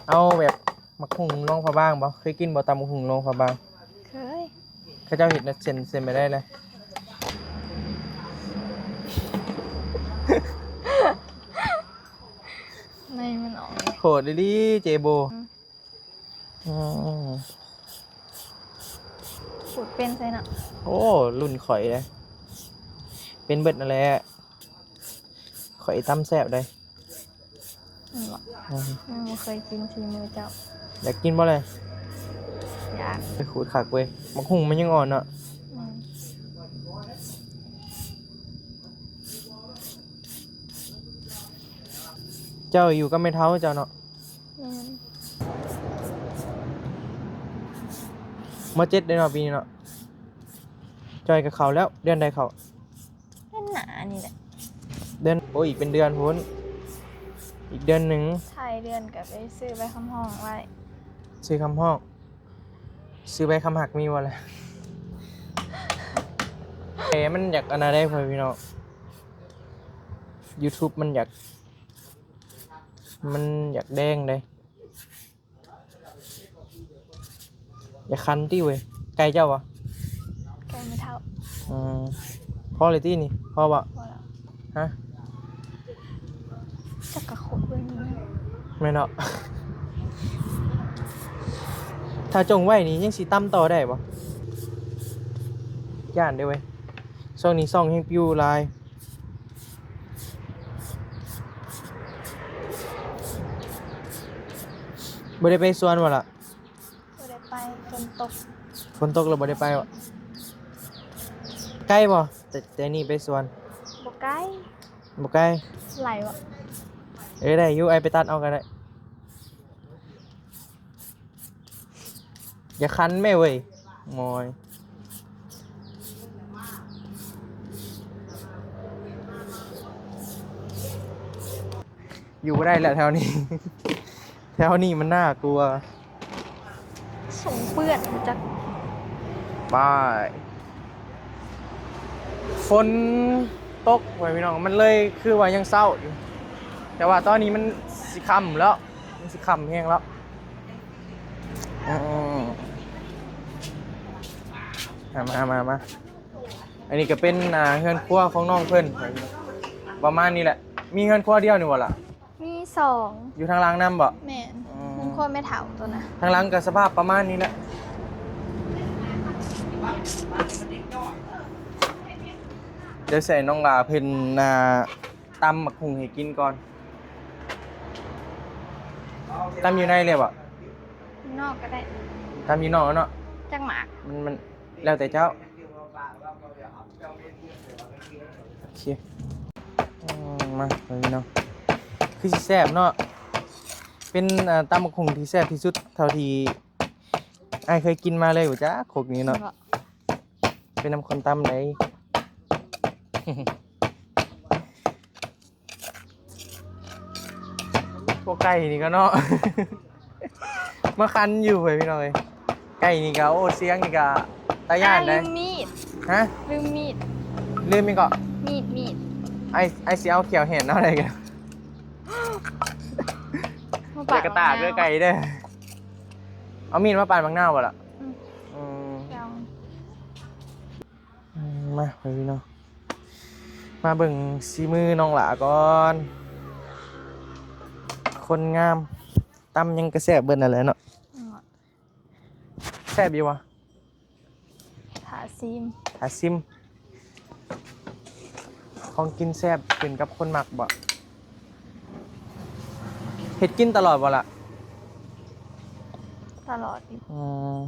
ເອົາແບບໝາກຫຸ່ງລອງພະບາງບໍ່? ເຄີຍກິນບໍ່ ຕຳບັກຫຸ່ງລອງພະບາງ? ເຄີຍ. ເຂົາເຈົ້າເຮັດເສັ້ນ ເສັ້ນໄປໄດ້ເລີຍ. ໃນມັນອອກ ໂຄດອີ່ຫຼີເຈໂບ. ອືມ ອືມ ຂູດເປັນໃສ່ເນາະ. ໂອ້ ລຸ້ນຂ້ອຍເດ້ ເປັນເບິດນັ້ນແຫຼະ. ຂ້ອຍຕຳແຊບເດ້. ແມ່ນບໍ່? ອືມ ຍັງບໍ່ເຄີຍກິນຝີມືເຈົ້າ. ຢາກກິນບໍ່ລະ? ຢາກ. ໄປຂູດຄັກເວີຍ ໝາກຫຸ່ງມັນຍັງອ່ອນເນາະ. ອືມ ເຈົ້າຢູ່ກັບແມ່ເຖົ້າເຈົ້າເນາະ. ແມ່ນ. ມໍເຈັດເດ້ເນາະ ປີນີ້ເນາະ. ຈ່ອຍກໍເຂົ້າແລ້ວ. ເດືອນໃດເຂົ້າ? ເດືອນໜ້ານີ້ແຫຼະ. ເດືອນ ໂອ້ຍ ອີກເປັນເດືອນພຸ້ນ ອີກເດືອນໜຶ່ງ. ທ້າຍເດືອນກໍໄປຊື້ໃບຄຳຮ້ອງໄວ້. ຊື້ຄຳຮ້ອງ ຊື້ໃບຄຳຮັກມີບໍ່ລະ? ແຕ່ມັນຢາກອັນນັ້ນເດ້ ພໍ່ແມ່ພີ່ນ້ອງ ຢູທູບມັນຢາກ ມັນຢາກແດງເດ້. ຢ່າຄັນຕິເວີຍ. ໄກ່ເຈົ້າບໍ່? ໄກ່ແມ່ເຖົ້າ. ອືມ ພໍແລ້ວຕິນີ້? ພໍບໍ່? ພໍແລ້ວ. ຮະ? ຈັກກະຂຸດເບິ່ງ. ແມ່ນເນາະ. ຖ້າຈົ່ງໄວ້ນີ້ຍັງຊິຕຳຕໍ່ໄດ້ບໍ່? ຢ້ານເດ້ເວີຍ ຊ່ວງນີ້ຊ່ອງແຮ່ງປິວຫຼາຍ. ບໍ່ໄດ້ໄປສວນບໍ່ລະ? ບໍ່ໄດ້ໄປ ຝົນຕົກ. ຝົນຕົກແລ້ວບໍ່ໄດ້ໄປບໍ່? ໄກບໍ່? ແຕ່ ແຕ່ນີ້ໄປສວນ ບໍ່ໄກ ບໍ່ໄກ ໄຫຼວະ? ເອີ ໄດ້ຢູ່ ອ້າຍໄປຕັດເອົາກໍໄດ້. ຢ່າຄັນແມ່ເວີຍ ໂອ້ຍ ຢູ່ບໍ່ໄດ້ແລ້ວແຖວນີ້ ແຖວນີ້ມັນໜ້າກົວ ສົງເປື້ອນຈັກ ບາຍ. ຝົນຕົກໄວ້ພີ່ນ້ອງ ມັນເລີຍຄືວ່າຍັງເຊົ້າຢູ່ ແຕ່ວ່າຕອນນີ້ມັນຊິຄ່ຳແລ້ວ ມັນຊິຄ່ຳແຮງແລ້ວ. ອືມ ມາ ມາ ມາ ອັນນີ້ກໍເປັນ ອ່າ ເຮືອນຄົວຂອງນ້ອງເພິ່ນ ປະມານນີ້ແຫຼະ. ມີເຮືອນຄົວດຽວນີ້ບໍ່ລະ? ມີສອງ ຢູ່ທາງຫຼັງນຳບໍ່? ແມ່ນ ອືມ ເຮືອນຄົວແມ່ເຖົ້າຕົວນະ ທາງຫຼັງກໍສະພາບປະມານນີ້ແຫຼະ. ດຽວໃຫ້ນ້ອງຫຼ້າເພິ່ນ ອ່າ ຕຳໝາກຫຸ່ງໃຫ້ກິນກ່ອນ. ຕຳຢູ່ໃນເລີຍບໍ່? ນອກກໍໄດ້ ຕຳຢູ່ນອກເນາະ ຈັກໝາກ ມັນ ມັນແລ້ວແຕ່ເຈົ້າ. ໂອເຄ ອືມ ມາເບິ່ງເນາະ ຄືຊິແຊບເນາະ ເປັນ ເອີ ຕຳໝາກຫຸ່ງທີ່ແຊບທີ່ສຸດເທົ່າທີ່ອ້າຍເຄີຍກິນມາເລີຍ ບໍ່ຈັກຄົກນີ້ເນາະ ເປັນນຳຄົນຕຳໃດ. ພວກໄກ່ນີ້ກໍເນາະ ມາຄັນຢູ່ເວີຍພີ່ນ້ອງເອີຍ ໄກ່ນີ້ກໍ ໂອ້ ສຽງນີ້ກໍຕາຢ້ານເດ້. ລືມມີດ ຮະ ລືມມີດ ລືມອີ່ຫຍັງເກາະ? ມີດ ມີດ ອ້າຍ ອ້າຍຊິເອົາແຂ້ວແຫນເອົາໄດ້ກໍ ມາປາດ ຢ່າກະຕາກເດີໄກ່ເດີ. ເອົາມີດມາປາດບັກນາວບໍ່ລະ? ອືມ ອືມ ອືມ ອືມ ມາ ພີ່ນ້ອງ ມາເບິ່ງສີມືນ້ອງຫຼ້າກ່ອນ ຄົນງາມ ຕຳຫຍັງກະແຊບເບິດນັ້ນແຫຼະເນາະ. ອືມ ແຊບຢູ່ບໍ່? ຖ້າຊີມ ຖ້າຊີມ ຂອງກິນແຊບຂຶ້ນກັບຄົນມັກບໍ່? ເຮັດກິນຕະຫຼອດບໍ່ລະ? ຕະຫຼອດຢູ່ ອືມ.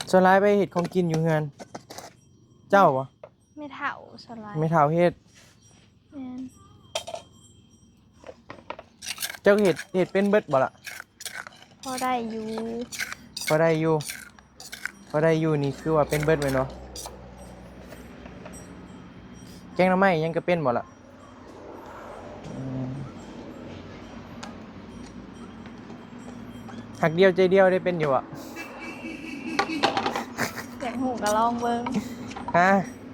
ສ່ວນຫຼາຍໄປເຮັດຂອງກິນຢູ່ເຮືອນເຈົ້າບໍ່? ແມ່ເຖົ້າສ່ວນຫຼາຍ ແມ່ເຖົ້າເຮັດ ແມ່ນ. ເຈົ້າເຮັດ ເຮັດເປັນເບິດບໍ່ລະ? ພໍໄດ້ຢູ່ ພໍໄດ້ຢູ່ ພໍໄດ້ຢູ່ນີ້ຄືວ່າເປັນເບິດແມ່ນບໍ່? ແກງໜໍ່ໄມ້ຫຍັງກໍເປັນບໍ່ລະ? ອືມ ຮັກດຽວໃຈດຽວໄດ້ເປັນຢູ່ບໍ່? ຢາກຮູ້ກໍລອງເບິ່ງ ຮະ?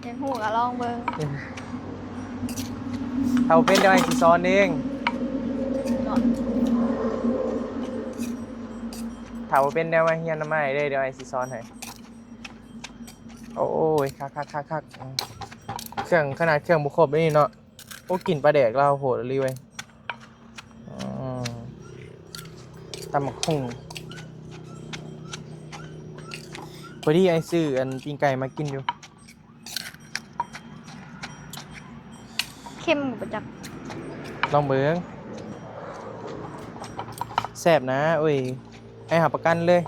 ຢາກຮູ້ກໍລອງເບິ່ງ ຖ້າບໍ່ເປັນດຽວອ້າຍຊິສອນເອງ ຖ້າບໍ່ເປັນດຽວມາຮຽນນຳອ້າຍເດີ ດຽວອ້າຍຊິສອນໃຫ້. ໂອ້ຍ ຄັກໆໆໆ ອືມ ເຄື່ອງ ຂະໜາດເຄື່ອງບໍ່ຄົບເດນີ້ເນາະ. ໂອ້ ກິ່ນປາແດກລາວໂຫດອີ່ຫຼີເວີຍ ອືມ ຕຳບັກຫຸ່ງ ພໍດີອ້າຍຊື້ອັນປີ້ງໄກ່ມາກິນຢູ່. ເຄັມບໍ່ຈັກ ລອງເບິ່ງ ແຊບນະ ໂອ້ຍ ອ້າຍຮັບປະກັນເລີຍ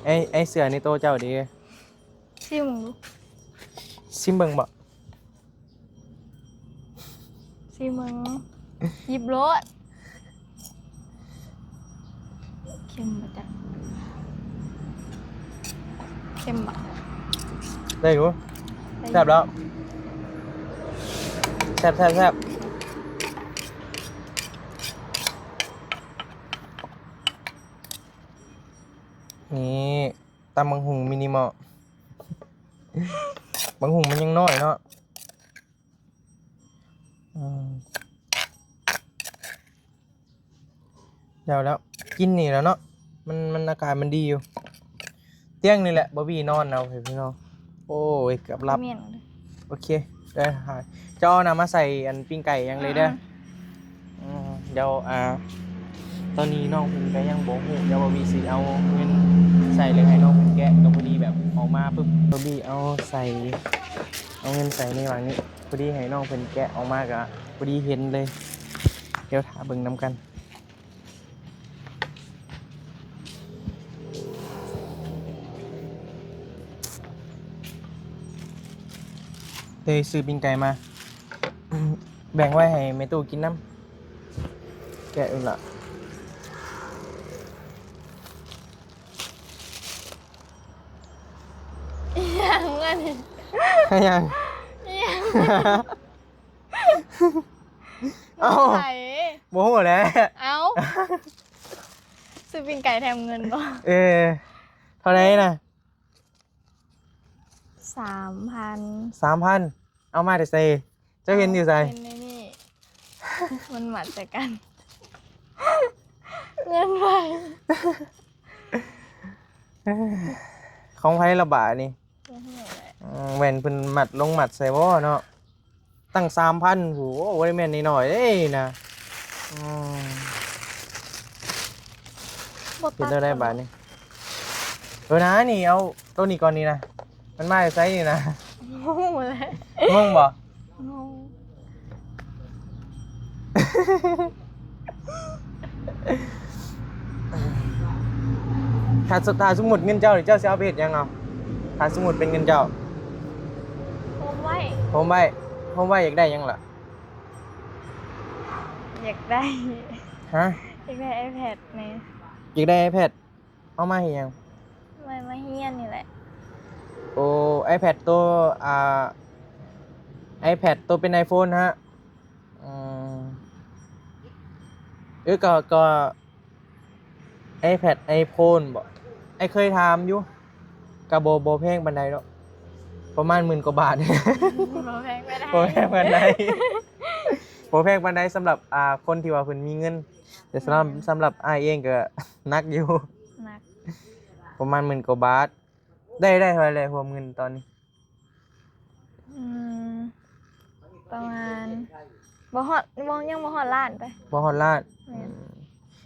ອ້າຍ ອ້າຍເຊື່ອໃນໂຕເຈົ້າເດ້. ຊີມເບິ່ງດູ ຊີມເບິ່ງບໍ່? ຊີມເບິ່ງ ຫຍິບໂລດ. ເຄັມບໍ່ຈັກ ເຄັມບໍ່? ໄດ້ຢູ່ ໄດ້ຢູ່ ແຊບແລ້ວ ແຊບໆໆ ນີ້ ຕຳບັກຫຸ່ງມິນິມອລ ບັກຫຸ່ງມັນຍັງນ້ອຍເນາະ. ອືມ ແລ້ວ ແລ້ວ ກິນນີ້ແຫຼະເນາະ ມັນ ມັນອາກາດມັນດີຢູ່. ຕຽງນີ້ແຫຼະ ບອບບີນອນເອົາ ພີ່ນ້ອງ. ໂອ້ຍ ເກືອບຫຼັບ. ແມ່ນ ໂອເຄ ໄດ້ ເຈົ້າເອົານ້ຳມາໃສ່ອັນປີ້ງໄກ່ຫຍັງເລີຍເດີ. ອືມ ອືມ ດຽວ ອ່າ ຕອນນີ້ນ້ອງເພິ່ນກໍຍັງບໍ່ຮູ້ ດຽວບອບບີຊິເອົາເງິນໃສ່ ແລ້ວໃຫ້ນ້ອງເພິ່ນແກະ ກໍພໍດີແບບອອກມາປຶບ ບອບບີເອົາໃສ່ ເອົາເງິນໃສ່ໃນຫວ່າງນີ້ ພໍດີໃຫ້ນ້ອງເພິ່ນແກະອອກມາ ກໍພໍດີເຫັນເລີຍ. ດຽວຖ້າເບິ່ງນຳກັນ. ເຄີຍຊື້ປີ້ງໄກ່ມາ ແບ່ງໄວ້ໃຫ້ແມ່ຕູ້ກິນນຳ. ແກະເອົາລະ. ອີຫຍັງອັນນີ້? ອີຫຍັງ? ອີຫຍັງ? ເອົ້າ ໃຜ? ບໍ່ຮູ້ແຫຼະ. ເອົ້າ ຊື້ປີ້ງໄກ່ແຖມເງິນບໍ່? ເອີ ເທົ່າໃດນະ? ສາມພັນ. ສາມພັນ ເອົາມາແຕ່ໃສ? ເຈົ້າເຫັນຢູ່ໃສ? ເຫັນໃນນີ້ ມັນມັດໃສ່ກັນ. ເງິນໃຜ? ຂອງໃຜລະບາດນີ້? ບໍ່ຮູ້ແຫຼະ. ອືມ ແວ່ນເພິ່ນມັດລົງມັດໃສ່ບໍ່ເນາະ? ຕັ້ງສາມພັນ ໂອ້ໂຫ ບໍ່ໄດ້ແມ່ນນ້ອຍໆເດ້ນະ. ອືມ ບໍ່ຕັດ ເຮັດແນວໃດບາດນີ້? ເອີນະ ນີ້ເອົາໂຕນີ້ກ່ອນນີ້ນະ ມັນມາແຕ່ໃສນີ້ນະ? ບໍ່ຮູ້ແຫຼະ. ງົງບໍ່? ງົງ. ຖ້າ ຖ້າສົມມຸດເງິນເຈົ້ານີ້ ເຈົ້າຊິເອົາໄປເຮັດຫຍັງເອົາ? ຖ້າສົມມຸດເປັນເງິນເຈົ້າ. ໂຮມໄວ້. ໂຮມໄວ້. ໂຮມໄວ້ຢາກໄດ້ຫຍັງລະ? ຢາກໄດ້ ຮະ? ຢາກໄດ້ໄອແພດແດ່. ຢາກໄດ້ໄອແພດ? ເອົາມາເຮັດຫຍັງ? ໄວ້ມາຮຽນນີ້ແຫຼະ. ໂອ້ ໄອແພດໂຕ ອ່າ ໄອແພດໂຕເປັນໄອໂຟນຮະ? ອືມ ເອີ ກໍ ກໍ ໄອແພດໄອໂຟນບໍ? ອ້າຍເຄີຍຖາມຢູ່ ກໍບໍ່ ບໍ່ແພງປານໃດດອກ ປະມານໝື່ນກວ່າບາດ. ບໍ່ແພງປານໃດ ບໍ່ແພງປານໃດ ບໍ່ແພງປານໃດສຳລັບ ອ່າ ຄົນທີ່ວ່າເພິ່ນມີເງິນ. ແຕ່ສຳລັບ ອືມ ສຳລັບອ້າຍເອງກໍໜັກຢູ່ ໜັກ ປະມານໝື່ນກວ່າບາດ. ໄດ້ ໄດ້ເທົ່າໃດແລ້ວ ຮວມເງິນຕອນນີ້? ອືມ ປະມານ ບໍ່ຮອດ ບໍ່ ຍັງບໍ່ຮອດລ້ານໄປ. ບໍ່ຮອດລ້ານ. ແມ່ນ. ອືມ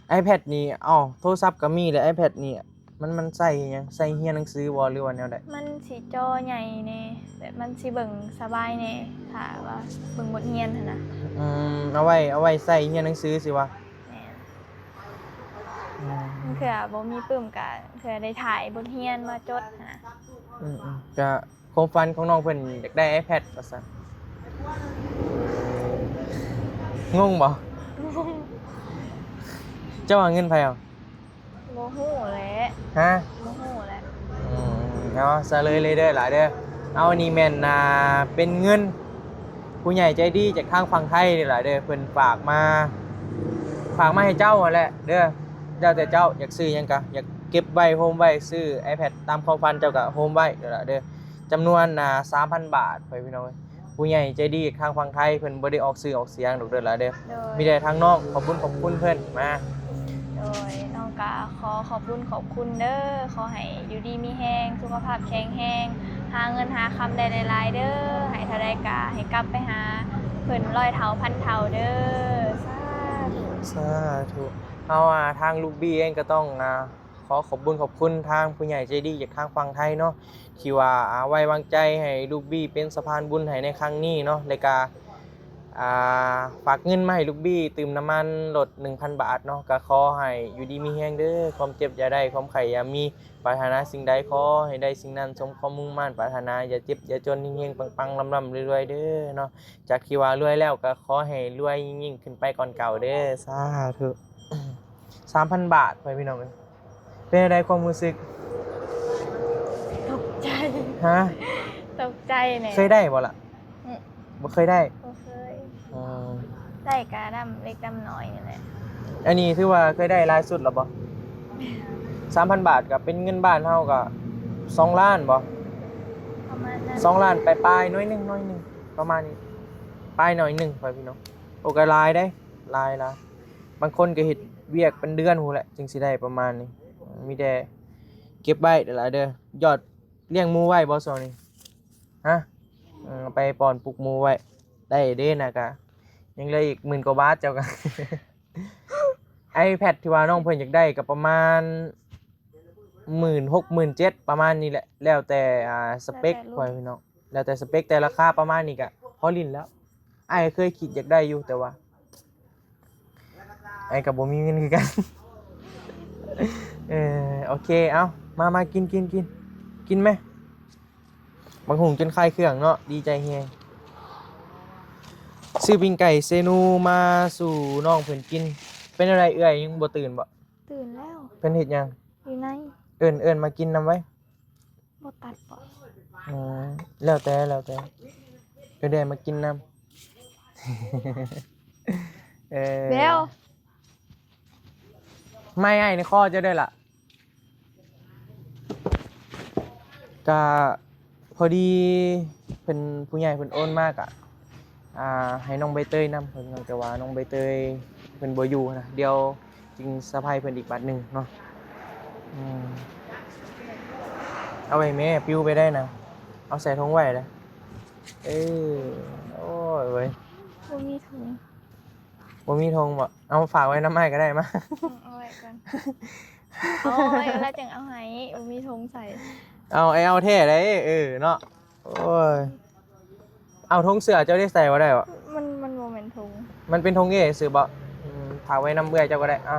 ໄອແພດນີ້ ເອົ້າ ໂທລະສັບກໍມີແລ້ວ ໄອແພດນີ້ ມັນ ມັນໃຊ້ຫຍັງ? ໃຊ້ຮຽນໜັງສືບໍ່ ຫຼືວ່າແນວໃດ? ມັນຊິຈໍໃຫຍ່ແດ່ ແບບມັນຊິເບິ່ງສະບາຍແດ່ ຖ້າວ່າເບິ່ງບົດຮຽນຫັ້ນນະ. ອືມ ເອົາໄວ້ ເອົາໄວ້ໃຊ້ຮຽນໜັງສືຊິວະ? ແມ່ນ. ອືມ ເທື່ອບໍ່ມີປຶ້ມກະເທື່ອໄດ້ຖ່າຍບົດຮຽນມາຈົດຫັ້ນນະ. ອືມໆ ກະຄວາມຝັນຂອງນ້ອງເພິ່ນຢາກໄດ້ໄອແພດວ່າຊັ້ນ. ງົງບໍ່? ງົງ. ເຈົ້າວ່າເງິນໃຜເອົາ? ບໍ່ຮູ້ແຫຼະ. ຮະ? ບໍ່ຮູ້ແຫຼະ. ອືມ ເອົາ ສະເລີຍເລີຍເດີຫຼາຍເດີ. ເອົາ ນີ້ແມ່ນ ອ່າ ເປັນເງິນ ຜູ້ໃຫຍ່ໃຈດີຈາກທາງຝັ່ງໄທນີ້ລະເດີ ເພິ່ນຝາກມາ ຝາກມາໃຫ້ເຈົ້າຫັ້ນແຫຼະເດີ. ແລ້ວແຕ່ເຈົ້າຢາກຊື້ຫຍັງກະ ຢາກເກັບໄວ້ໂຮມໄວ້ ຊື້ໄອແພດຕາມຄວາມຝັນເຈົ້າກະໂຮມໄວ້ນີ້ລະເດີ. ຈຳນວນ ອ່າ ສາມພັນບາດ ພໍ່ແມ່ພີ່ນ້ອງເອີຍ. ຜູ້ໃຫຍ່ໃຈດີທາງຝັ່ງໄທ ເພິ່ນບໍ່ໄດ້ອອກຊື່ອອກສຽງດອກເດີຫຼາຍເດີ. ໂດຍ. ມີແຕ່ທາງນ້ອງຂອບບຸນຂອບຄຸນເພິ່ນມາ. ໂດຍ. ນ້ອງກະຂໍຂອບບຸນຂອບຄຸນເດີ. ຂໍໃຫ້ຢູ່ດີມີແຮງ ສຸຂະພາບແຂງແຮງ ຫາເງິນຫາຄຳໄດ້ຫຼາຍໆເດີ. ໃຫ້ເທົ່າໃດກະໃຫ້ກັບໄປຫາເພິ່ນຮ້ອຍເທົ່າພັນເທົ່າເດີ. ສາທຸ ສາທຸ. ເຮົາ ອ່າ ທາງລູກບີເອງກໍຕ້ອງ ອ່າ ຂໍຂອບບຸນຂອບຄຸນທາງຜູ້ໃຫຍ່ໃຈດີຈາກທາງຝັ່ງໄທເນາະ ທີ່ວ່າ ອ່າ ໄວ້ວາງໃຈໃຫ້ລູກບີເປັນສະພານບຸນໃຫ້ໃນຄັ້ງນີ້ເນາະ ແລ້ວກະ ອ່າ ຝາກເງິນມາໃຫ້ລູກບີຕື່ມນ້ຳມັນລົດໜຶ່ງພັນບາດເນາະ. ກະຂໍໃຫ້ຢູ່ດີມີແຮງເດີ ຄວາມເຈັບຢ່າໄດ້ ຄວາມໄຂ້ຢ່າມີ ປາດຖະໜາສິ່ງໃດຂໍໃຫ້ໄດ້ສິ່ງນັ້ນ ສົມຄວາມມຸ່ງມາດປາດຖະໜາ ຢ່າເຈັບຢ່າຈົນ ເຮັງໆປັງໆ ລ່ຳໆລວຍໆເດີເນາະ. ຈາກທີ່ວ່າລວຍແລ້ວກະຂໍໃຫ້ລວຍຍິ່ງໆຂຶ້ນໄປກ່ອນເກົ່າເດີ. ສາທຸ. ສາມພັນບາດ ພໍ່ແມ່ພີ່ນ້ອງເອີຍ. ເປັນຈັ່ງໃດຄວາມຮູ້ສຶກ? ຕົກໃຈ. ຮະ? ຕົກໃຈແນ່. ເຄີຍໄດ້ບໍ່ລະ? ອືມ ບໍ່ເຄີຍໄດ້? ບໍ່ເຄີຍ. ອໍ ໄດ້ກະດຳເລັກດຳນ້ອຍນີ້ແຫຼະ. ອັນນີ້ຖືວ່າເຄີຍໄດ້ຫຼາຍສຸດແລ້ວບໍ່? ສາມພັນບາດກະເປັນເງິນບ້ານເຮົາກະສອງລ້ານບໍ່? ປະມານນັ້ນ. ສອງລ້ານປາຍໆ ໜ້ອຍໜຶ່ງ ໜ້ອຍໜຶ່ງ ປະມານນີ້ ປາຍໜ້ອຍໜຶ່ງ ພໍ່ແມ່ພີ່ນ້ອງ. ໂອ້ ກະຫຼາຍເດ້ ຫຼາຍ ຫຼາຍ. ບາງຄົນກໍເຮັດວຽກເປັນເດືອນພຸ້ນແຫຼະ ຈຶ່ງຊິໄດ້ປະມານນີ້. ມີແຕ່ເກັບໄວ້ຫຼາຍໆເດີ. ຢອດລ້ຽງໝູໄວ້ບໍ່ຊ່ວງນີ້? ຮະ? ເອີ ໄປປ້ອນປຸກໝູໄວ້ ໄດ້ເດ້ນະ. ກະຍັງເຫຼືອອີກໝື່ນກວ່າບາດ ເຈົ້າກະ ໄອແພດທີ່ວ່ານ້ອງເພິ່ນຢາກໄດ້ກໍປະມານໝື່ນຫົກ ໝື່ນເຈັດ ປະມານນີ້ແຫຼະ ແລ້ວແຕ່ ອ່າ ສະເປັກ ແລ້ວແຕ່ລຸ້ນ ພໍ່ແມ່ພີ່ນ້ອງ. ແລ້ວແຕ່ສະເປັກ ແຕ່ລາຄາປະມານນີ້ກະພໍຫຼິ້ນແລ້ວ. ອ້າຍເຄີຍຄິດຢາກໄດ້ຢູ່ ແຕ່ວ່າ ອ້າຍກໍບໍ່ມີເງິນຄືກັນ. ເອີ ໂອເຄ ເອົາ ມາ ມາ ກິນ ກິນ ກິນ ກິນແມະ. ບັກຫຸ່ງຈົນຄາຍເຄື່ອງເນາະ ດີໃຈແຮງ. ຊື້ປີ້ງໄກ່ເຊນູມາສູ່ນ້ອງເພິ່ນກິນ. ເປັນແນວໃດເອື້ອຍ ຍັງບໍ່ຕື່ນບໍ່? ຕື່ນແລ້ວ. ເພິ່ນເຮັດຫຍັງ? ຢູ່ໃນ. ເອີ້ນ ເອີ້ນມາກິນນຳໄວ້. ບໍ່ຕັດບໍ່? ອືມ ແລ້ວແຕ່ ແລ້ວແຕ່ ກໍໄດ້ມາກິນນຳ. ເອີ ແລ້ວ ໄມ້ອ້າຍໃນຄໍເຈົ້າເດີລະ. ກະພໍດີເພິ່ນ ຜູ້ໃຫຍ່ເພິ່ນໂອນມາກະ ອ່າ ໃຫ້ນ້ອງໃບເຕີຍນຳ ເພິ່ນ ແຕ່ວ່ານ້ອງໃບເຕີຍເພິ່ນບໍ່ຢູ່ນະ. ດຽວຈຶ່ງສະພາຍເພິ່ນອີກບາດໜຶ່ງເນາະ. ອືມ ເອົາໄວ້ແມ່ ປິວໄປໄດ້ນະ. ເອົາໃສ່ຖົງໄວ້ເດີ້. ເອີ ໂອ້ຍເວີຍ ບໍ່ມີຖົງ. ບໍ່ມີຖົງບໍ່? ເອົາ ຝາກໄວ້ນຳອ້າຍກໍໄດ້. ມາ ອືມ ເອົາໄວ້ກ່ອນ. ເອົາໄວ້ແລ້ວຈຶ່ງເອົາໃຫ້. ບໍ່ມີຖົງໃສ່. ເອົາ ອ້າຍເອົາແທ້ໃດ໋. ເອີເນາະ. ໂອ້ຍ ເອົາຖົງເສື້ອເຈົ້າໄດ້ໃສ່ບໍ່ໄດ້ບໍ່? ມັນ ມັນບໍ່ແມ່ນຖົງ. ມັນເປັນຖົງເອຊື່ບໍ່? ອືມ ຝາກໄວ້ນຳເອື້ອຍເຈົ້າກໍໄດ້. ອ່ະ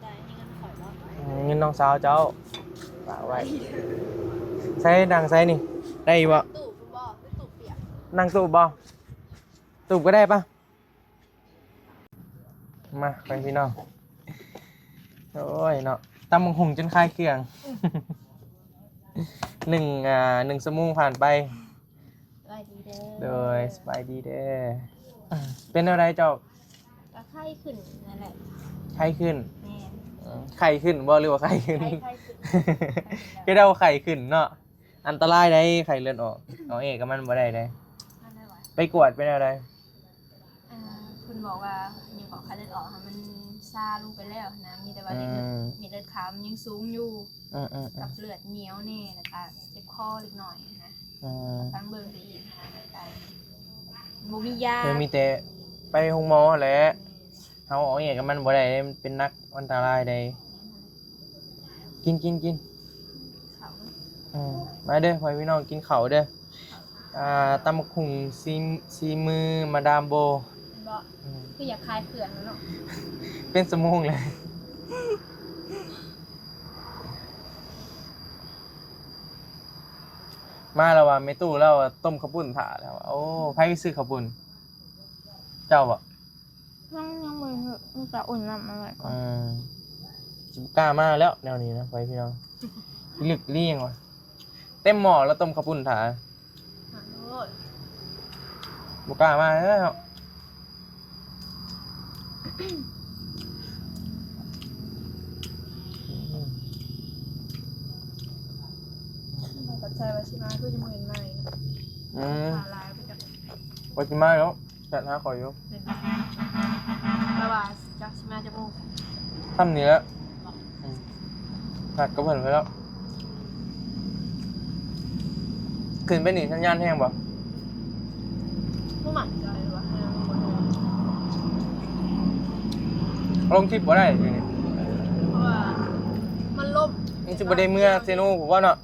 ໄດ້ ເງິນຂ້ອຍບໍ່? ອືມ ເງິນນ້ອງສາວເຈົ້າ ຝາກໄວ້. ໃສ່ ນັ່ງໃສ່ນີ້ ໄດ້ຢູ່ບໍ່? ຕູ້ບໍ່? ຕູ້ປຽກ. ນັ່ງຕູ້ບໍ່? ຕູບກໍໄດ້ປະ. ມາໄປພີ່ນ້ອງ. ໂອ້ຍເນາະ ຕຳບັກຫຸ່ງຈົນຄາຍເຄື່ອງ. ໜຶ່ງ ອ່າ ໜຶ່ງຊົ່ວໂມງຜ່ານໄປ. ສະບາຍດີເດີ. ໂດຍ ສະບາຍດີເດີ. ເປັນແນວໃດເຈົ້າ? ກໍໄຂ້ຂຶ້ນນັ້ນແຫຼະ. ໄຂ້ຂຶ້ນ? ແມ່ນ. ອືມ ໄຂ້ຂຶ້ນບໍ່ ຫຼືວ່າໄຂ້ຂຶ້ນ? ໄຂ້ ໄຂ້ຂຶ້ນ. ຄືເຮົາໄຂ້ຂຶ້ນເນາະ. ອັນຕະລາຍໃດ໋ ໄຂ້ເລືອດອອກ. ເອົາເອກກັບມັນບໍ່ໄດ້ໃດ໋. ໄປກວດເປັນແນວໃດ? ອ່າ ເພິ່ນບອກວ່າ ຫຍັງເກາະ ໄຂ້ເລືອດອອກຫັ້ນມັນຊາລົງໄປແລ້ວນະ ມີແຕ່ວ່າ ອືມ ເມັດເລືອດຂາວມັນຍັງສູງຢູ່. ອືມໆໆ ກັບເລືອດໜຽວແດ່ ແລ້ວກະເຈັບຄໍເລັກນ້ອຍນະ. ອືມ ຕ້ອງເບິ່ງໄປອີກນະ ແລ້ວກະບໍ່ມີຢາ. ເອີ ມີແຕ່ໄປໂຮງໝໍຫັ້ນແຫຼະ. ເຮົາເອົາຫຍັງກັບມັນບໍ່ໄດ້ເດ້ ມັນເປັນໜັກ ມັນອັນຕະລາຍເດ້. ກິນ ກິນ ກິນ ເຂົ້າ. ອືມ ມາເດີພໍ່ແມ່ພີ່ນ້ອງ ກິນເຂົ້າເດີ. ອ່າ ຕຳບັກຫຸ່ງ ຊີ ສີມືມາດາມໂບ. ແມ່ນບໍ່? ອືມ ຄືຢາກຂາຍເຄື່ອງແລ້ວເນາະ. ເປັນຊົ່ວໂມງແລ້ວ. ມາແລ້ວວ່າ ແມ່ຕູ້ລາວວ່າຕົ້ມເຂົ້າປຸ້ນຖ້າແລ້ວ. ໂອ້ ໃຜໄປຊື້ເຂົ້າປຸ້ນ? ເຈົ້າບໍ່? ຍັງ ຍັງບໍ່ໄດ້ເຮັດ ມີແຕ່ອຸ່ນນ້ຳມາໄວ້ກ່ອນ. ອືມ ຊິບໍ່ກ້າມາແລ້ວແນວນີ້ນະ ພໍ່ແມ່ພີ່ນ້ອງ. ລຶກລີຫຍັງວະ ເຕັມໝໍ້ແລ້ວ ຕົ້ມເຂົ້າປຸ້ນຖ້າ. ມາໂລດ. ບໍ່ກ້າມາແລ້ວ. ບໍ່ເຂົ້າໃຈວ່າຊິມາຄືຍັງບໍ່ເຫັນມາອີກ. ອືມ ຫຼາຍໄປຈັກ. ວ່າຊິມາແລ້ວ ແຊັດຫາຂ້ອຍຢູ່. ແມ່ນບໍ່? ລາວວ່າຈັກຊິມາຈັກໂມງ? ຄ່ຳນີ້ແຫຼະ. ອືມ ນັດກັບເພິ່ນໄວ້ແລ້ວ. ຂຶ້ນໄປນີ້ສັນຍານແຮງບໍ່? ບໍ່ໝັ້ນໃຈວ່າແຮງບໍ່ແຮງ. ລົງຄລິບບໍ່ໄດ້ຢູ່ນີ້ ເພາະວ່າມັນລົມ. ມັນຊິບໍ່ໄດ້ເມືອເຊໂນພຸ້ນບໍ່ເນາະ?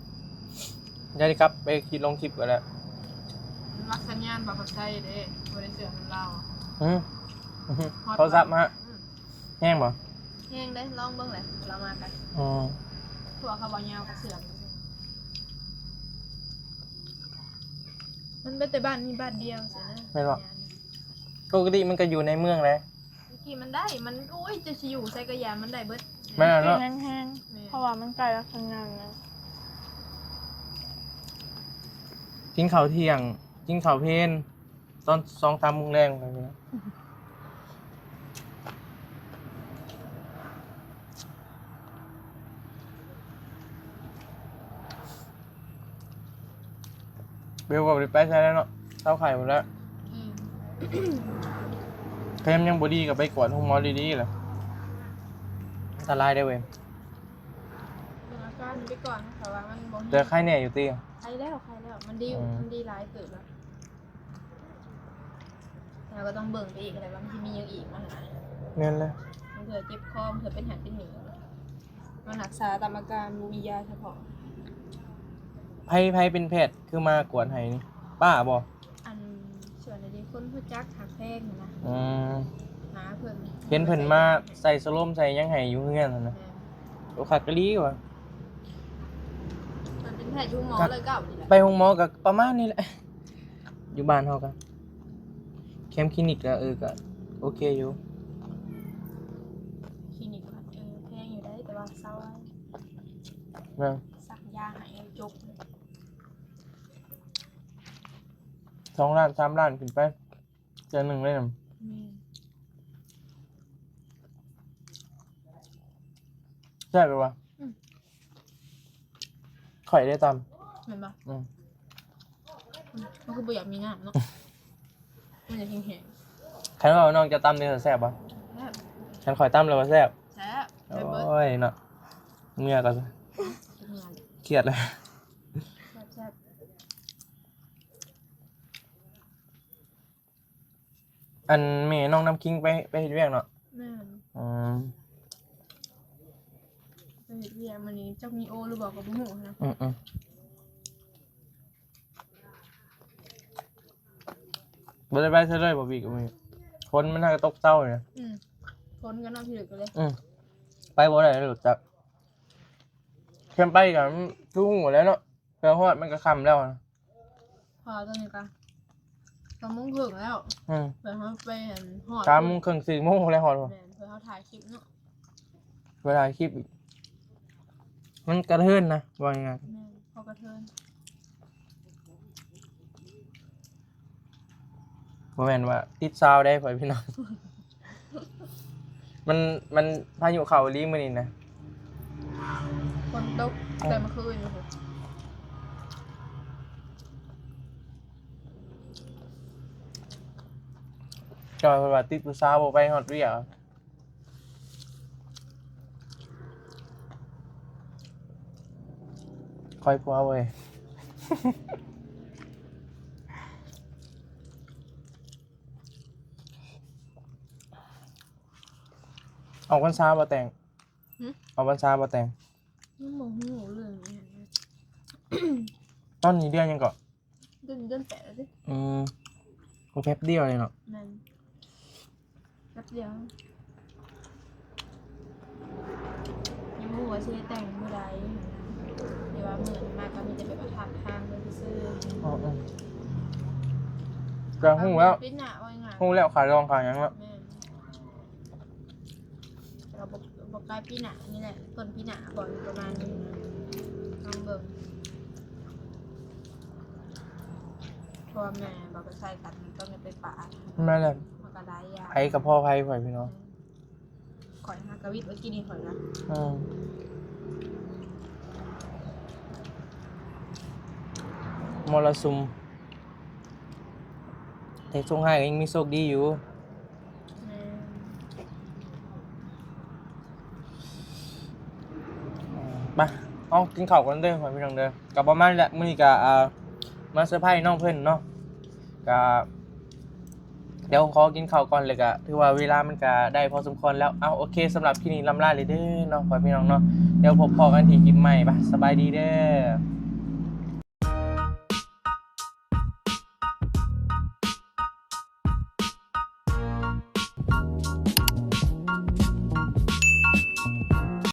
ຢ່າໄດ້ກັບໄປຄິດລົງຄລິບກໍໄດ້. ມັນລັກສັນຍານບໍ່ເຂົ້າໃຈເດ້ ບໍ່ໄດ້ເຊື່ອນຳລາວ. ຫື ໂທລະສັບມາ. ອືມ ແຮງບໍ່? ແຮງເດ້ ລອງເບິ່ງແຫຼະ ລາວມາກັນ. ອືມ ພວກເຂົາເວົ້າຍາວກະເຊື່ອ. ມັນເປັນແຕ່ບ້ານນີ້ບ້ານດຽວຊີ້ນະ. ແມ່ນບໍ່? ປົກກະຕິມັນກະຢູ່ໃນເມືອງແຫຼະ. ຕະກີ້ມັນໄດ້ ມັນ ໂອ້ຍ ເຈົ້າຊິຢູ່ໃສກະຢ່າ ມັນໄດ້ເບິດ. ແມ່ນແຫຼະເນາະ ແຮງໆ. ແມ່ນ ເພາະວ່າມັນໃກ້ລັກສັນຍານແລ້ວ. ກິນເຂົ້າທ່ຽງ ກິນເຂົ້າເພນ ຕອນສອງສາມໂມງແລງ. ເບວກໍບໍ່ໄດ້ໄປໃສແລ້ວເນາະ ເຊົາໄຂ້ໝົດແລ້ວ. ອືມ ແຖມຍັງບໍ່ດີກໍໄປກວດໂຮງໝໍດີໆລະ ອັນຕະລາຍເດ້ເວີຍ. ເບິ່ງອາການໄປກ່ອນ ເພາະວ່າມັນບໍ່ ແຕ່ໄຂ້ແນ່ຢູ່ຕິ? ໄຂ້ແລ້ວ ໄຂ້ແລ້ວ ມັນດີ ອືມ ມັນດີຫຼາຍເຕີບແລ້ວ. ເຮົາກໍຕ້ອງເບິ່ງໄປອີກແຫຼະວ່າມັນຊິມີຫຍັງອີກມາຫາ. ແມ່ນແຫຼະ ບາງເທື່ອເຈັບຄໍ ບາງເທື່ອເປັນຫັ້ນເປັນນີ້. ມາຮັກສາຕາມອາການ ບໍ່ມີຢາສະເພາະ. ໃຜ ໃຜເປັນແພດຄືມາກວດໃຫ້ນີ້? ປ້າບໍ່? ອັນ ສ່ວນໃດເດ ຄົນຮູ້ຈັກຮັກແພງຫັ້ນນະ. ອືມ ຫາເພິ່ນ ເຫັນເພິ່ນມາໃສ່ສະໂລມໃສ່ຫຍັງໃຫ້ຢູ່ເຮືອນຫັ້ນນະ. ແມ່ນ ໂອ ຄັກອີ່ຫຼີວ່າ. ມັນເປັນແພດຢູ່ໂຮງໝໍເລີຍເກົ່ານີ້ແຫຼະ. ໄປໂຮງໝໍກໍປະມານນີ້ແຫຼະ ຢູ່ບ້ານເຮົາກໍ ເຂັມຄລີນິກກໍ ເອີ ກໍໂອເຄຢູ່. ຄລີນິກກໍ ເອີ ແພງຢູ່ໄດ໋ ແຕ່ວ່າເຊົາ ແມ່ນ ສັກຢາໃຫ້ຈົບ ສອງລ້ານ ສາມລ້ານຂຶ້ນໄປ ເທື່ອໜຶ່ງເລີຍນະ. ແມ່ນ. ແຊບຢູ່ຫວາ? ອືມ ຂ້ອຍໄດ້ຕຳ ແມ່ນບໍ່? ອືມ ມັນຄືບໍ່ຢາກມີນ້ຳເນາະ ມັນຢາກແຫ້ງໆ. ຄັນວ່ານ້ອງຈະຕຳນີ້ແຊບບໍ່? ແຊບ. ຄັນຂ້ອຍຕຳແລ້ວວ່າແຊບ? ແຊບ. ໂອ້ຍເນາະ ເມື່ອກ່ອນ ເມື່ອ ຄຽດແລ້ວ. ແຊບໆ. ອັນແມ່ນ້ອງນ້ຳຄິງໄປ ໄປເຮັດວຽກເນາະ? ແມ່ນ. ອືມ ໄປເຮັດວຽກມື້ນີ້ ຈັກມີໂອຫຼືບໍ່ກໍບໍ່ຮູ້ນະ. ອືມໆ ບໍ່ໄດ້ໄປໃສເລີຍບໍ່ ວິກມື້ນີ້ ຝົນມັນຫາກະຕົກເຊົ້ານີ້ນະ. ອືມ ຝົນກໍນອນພິລຶກກັນເລີຍ. ອືມ ໄປບໍ່ໄດ້ລົດຈັກ ຄັນໄປກໍຄືຮູ້ແລ້ວເນາະ. ເພື່ອຮອດມັນກໍຄ່ຳແລ້ວນະ ພໍຕອນນີ້ກໍສອງໂມງເຄິ່ງແລ້ວ. ອືມ ເພື່ອເຮົາໄປ ອັນ ຮອດ ສາມໂມງເຄິ່ງ ສີ່ໂມງແລ້ວຮອດ. ແມ່ນ ເພື່ອເຮົາຖ່າຍຄລິບເນາະ ເພື່ອຖ່າຍຄລິບອີກ ມັນກະເທີນນະ ເວົ້າງ່າຍໆ. ແມ່ນ ພໍກະເທີນ. ບໍ່ແມ່ນວ່າຕິດຊາວເດ້ ພໍ່ແມ່ພີ່ນ້ອງ ມັນ ມັນພາຍຸເຂົ້າອີ່ຫຼີມື້ນີ້ນະ ຝົນຕົກ ເອີ ແຕ່ມື້ຄືນຢູ່ພຸ້ນ. ຈອຍເພິ່ນວ່າຕິດຜູ້ສາວບໍ່ໄປຮອດວຽກ. ຂ້ອຍຜົວເວີຍ ອອກພັນສາບໍ່ແຕ່ງ? ຫຶ? ອອກພັນສາບໍ່ແຕ່ງ? ຍັງບໍ່ຮູ້ເລື່ອງອີ່ຫຍັງເລີຍ. ຕອນນີ້ເດືອນຫຍັງເກາະ? ເດືອນ ເດືອນແປດແລ້ວຕິ. ອືມ ໂອ້ ແປັບດຽວເລີຍເນາະ. ແມ່ນ ແປັບດຽວ. ຍັງບໍ່ຮູ້ວ່າຊິໄດ້ແຕ່ງມື້ໃດ ແຕ່ວ່າມື້ນີ້ມາກໍມີແຕ່ແບບວ່າທາບທາງເພິ່ນຊື່ໆ. ອໍ ເອີ ກໍຮູ້ແລ້ວ ປີໜ້າ ເວົ້າງ່າຍໆ ຮູ້ແລ້ວຄ່າດອງຄ່າຫຍັງເນາະ. ແມ່ນ. ກໍບໍ່ ບໍ່ໄກ ປີໜ້ານີ້ແຫຼະ ຕົ້ນປີໜ້າບໍ ປະມານນີ້ນະ ລອງເບິ່ງ. ເພາະວ່າແມ່ບໍ່ໄປໃສ່ກັນ ຕ້ອງໄດ້ໄປປາດ. ແມ່ນແຫຼະ ມັນກໍຫຼາຍຢ່າງ ໃຜກໍພໍໃຜ ພໍ່ແມ່ພີ່ນ້ອງ. ແມ່ນ ຂ້ອຍຫາກະວິດໄວ້ກິນນີ້ ຂ້ອຍນະ. ອືມ ມໍລະສຸມ. ແຕ່ໂຊກຮ້າຍກໍຍັງມີໂຊກດີຢູ່. ແມ່ນ. ໄປ ເອົາ ກິນເຂົ້າກ່ອນເດີ ພໍ່ແມ່ພີ່ນ້ອງເດີ. ກໍປະມານນີ້ແຫຼະ ມື້ນີ້ກໍ ອ່າ ມາເຊີໄພນ້ອງເພິ່ນເນາະ. ກໍ ດຽວຂໍກິນເຂົ້າກ່ອນ ແລ້ວກໍຖືວ່າເວລາມັນກໍໄດ້ພໍສົມຄວນແລ້ວ. ເອົາ ໂອເຄ ສຳລັບຄລິບນີ້ລ່ຳລາເລີຍເດີເນາະ ພໍ່ແມ່ພີ່ນ້ອງເນາະ. ດຽວພົບພໍ້ກັນທີ່ຄລິບໃໝ່. ໄປ ສະບາຍດີເດີ.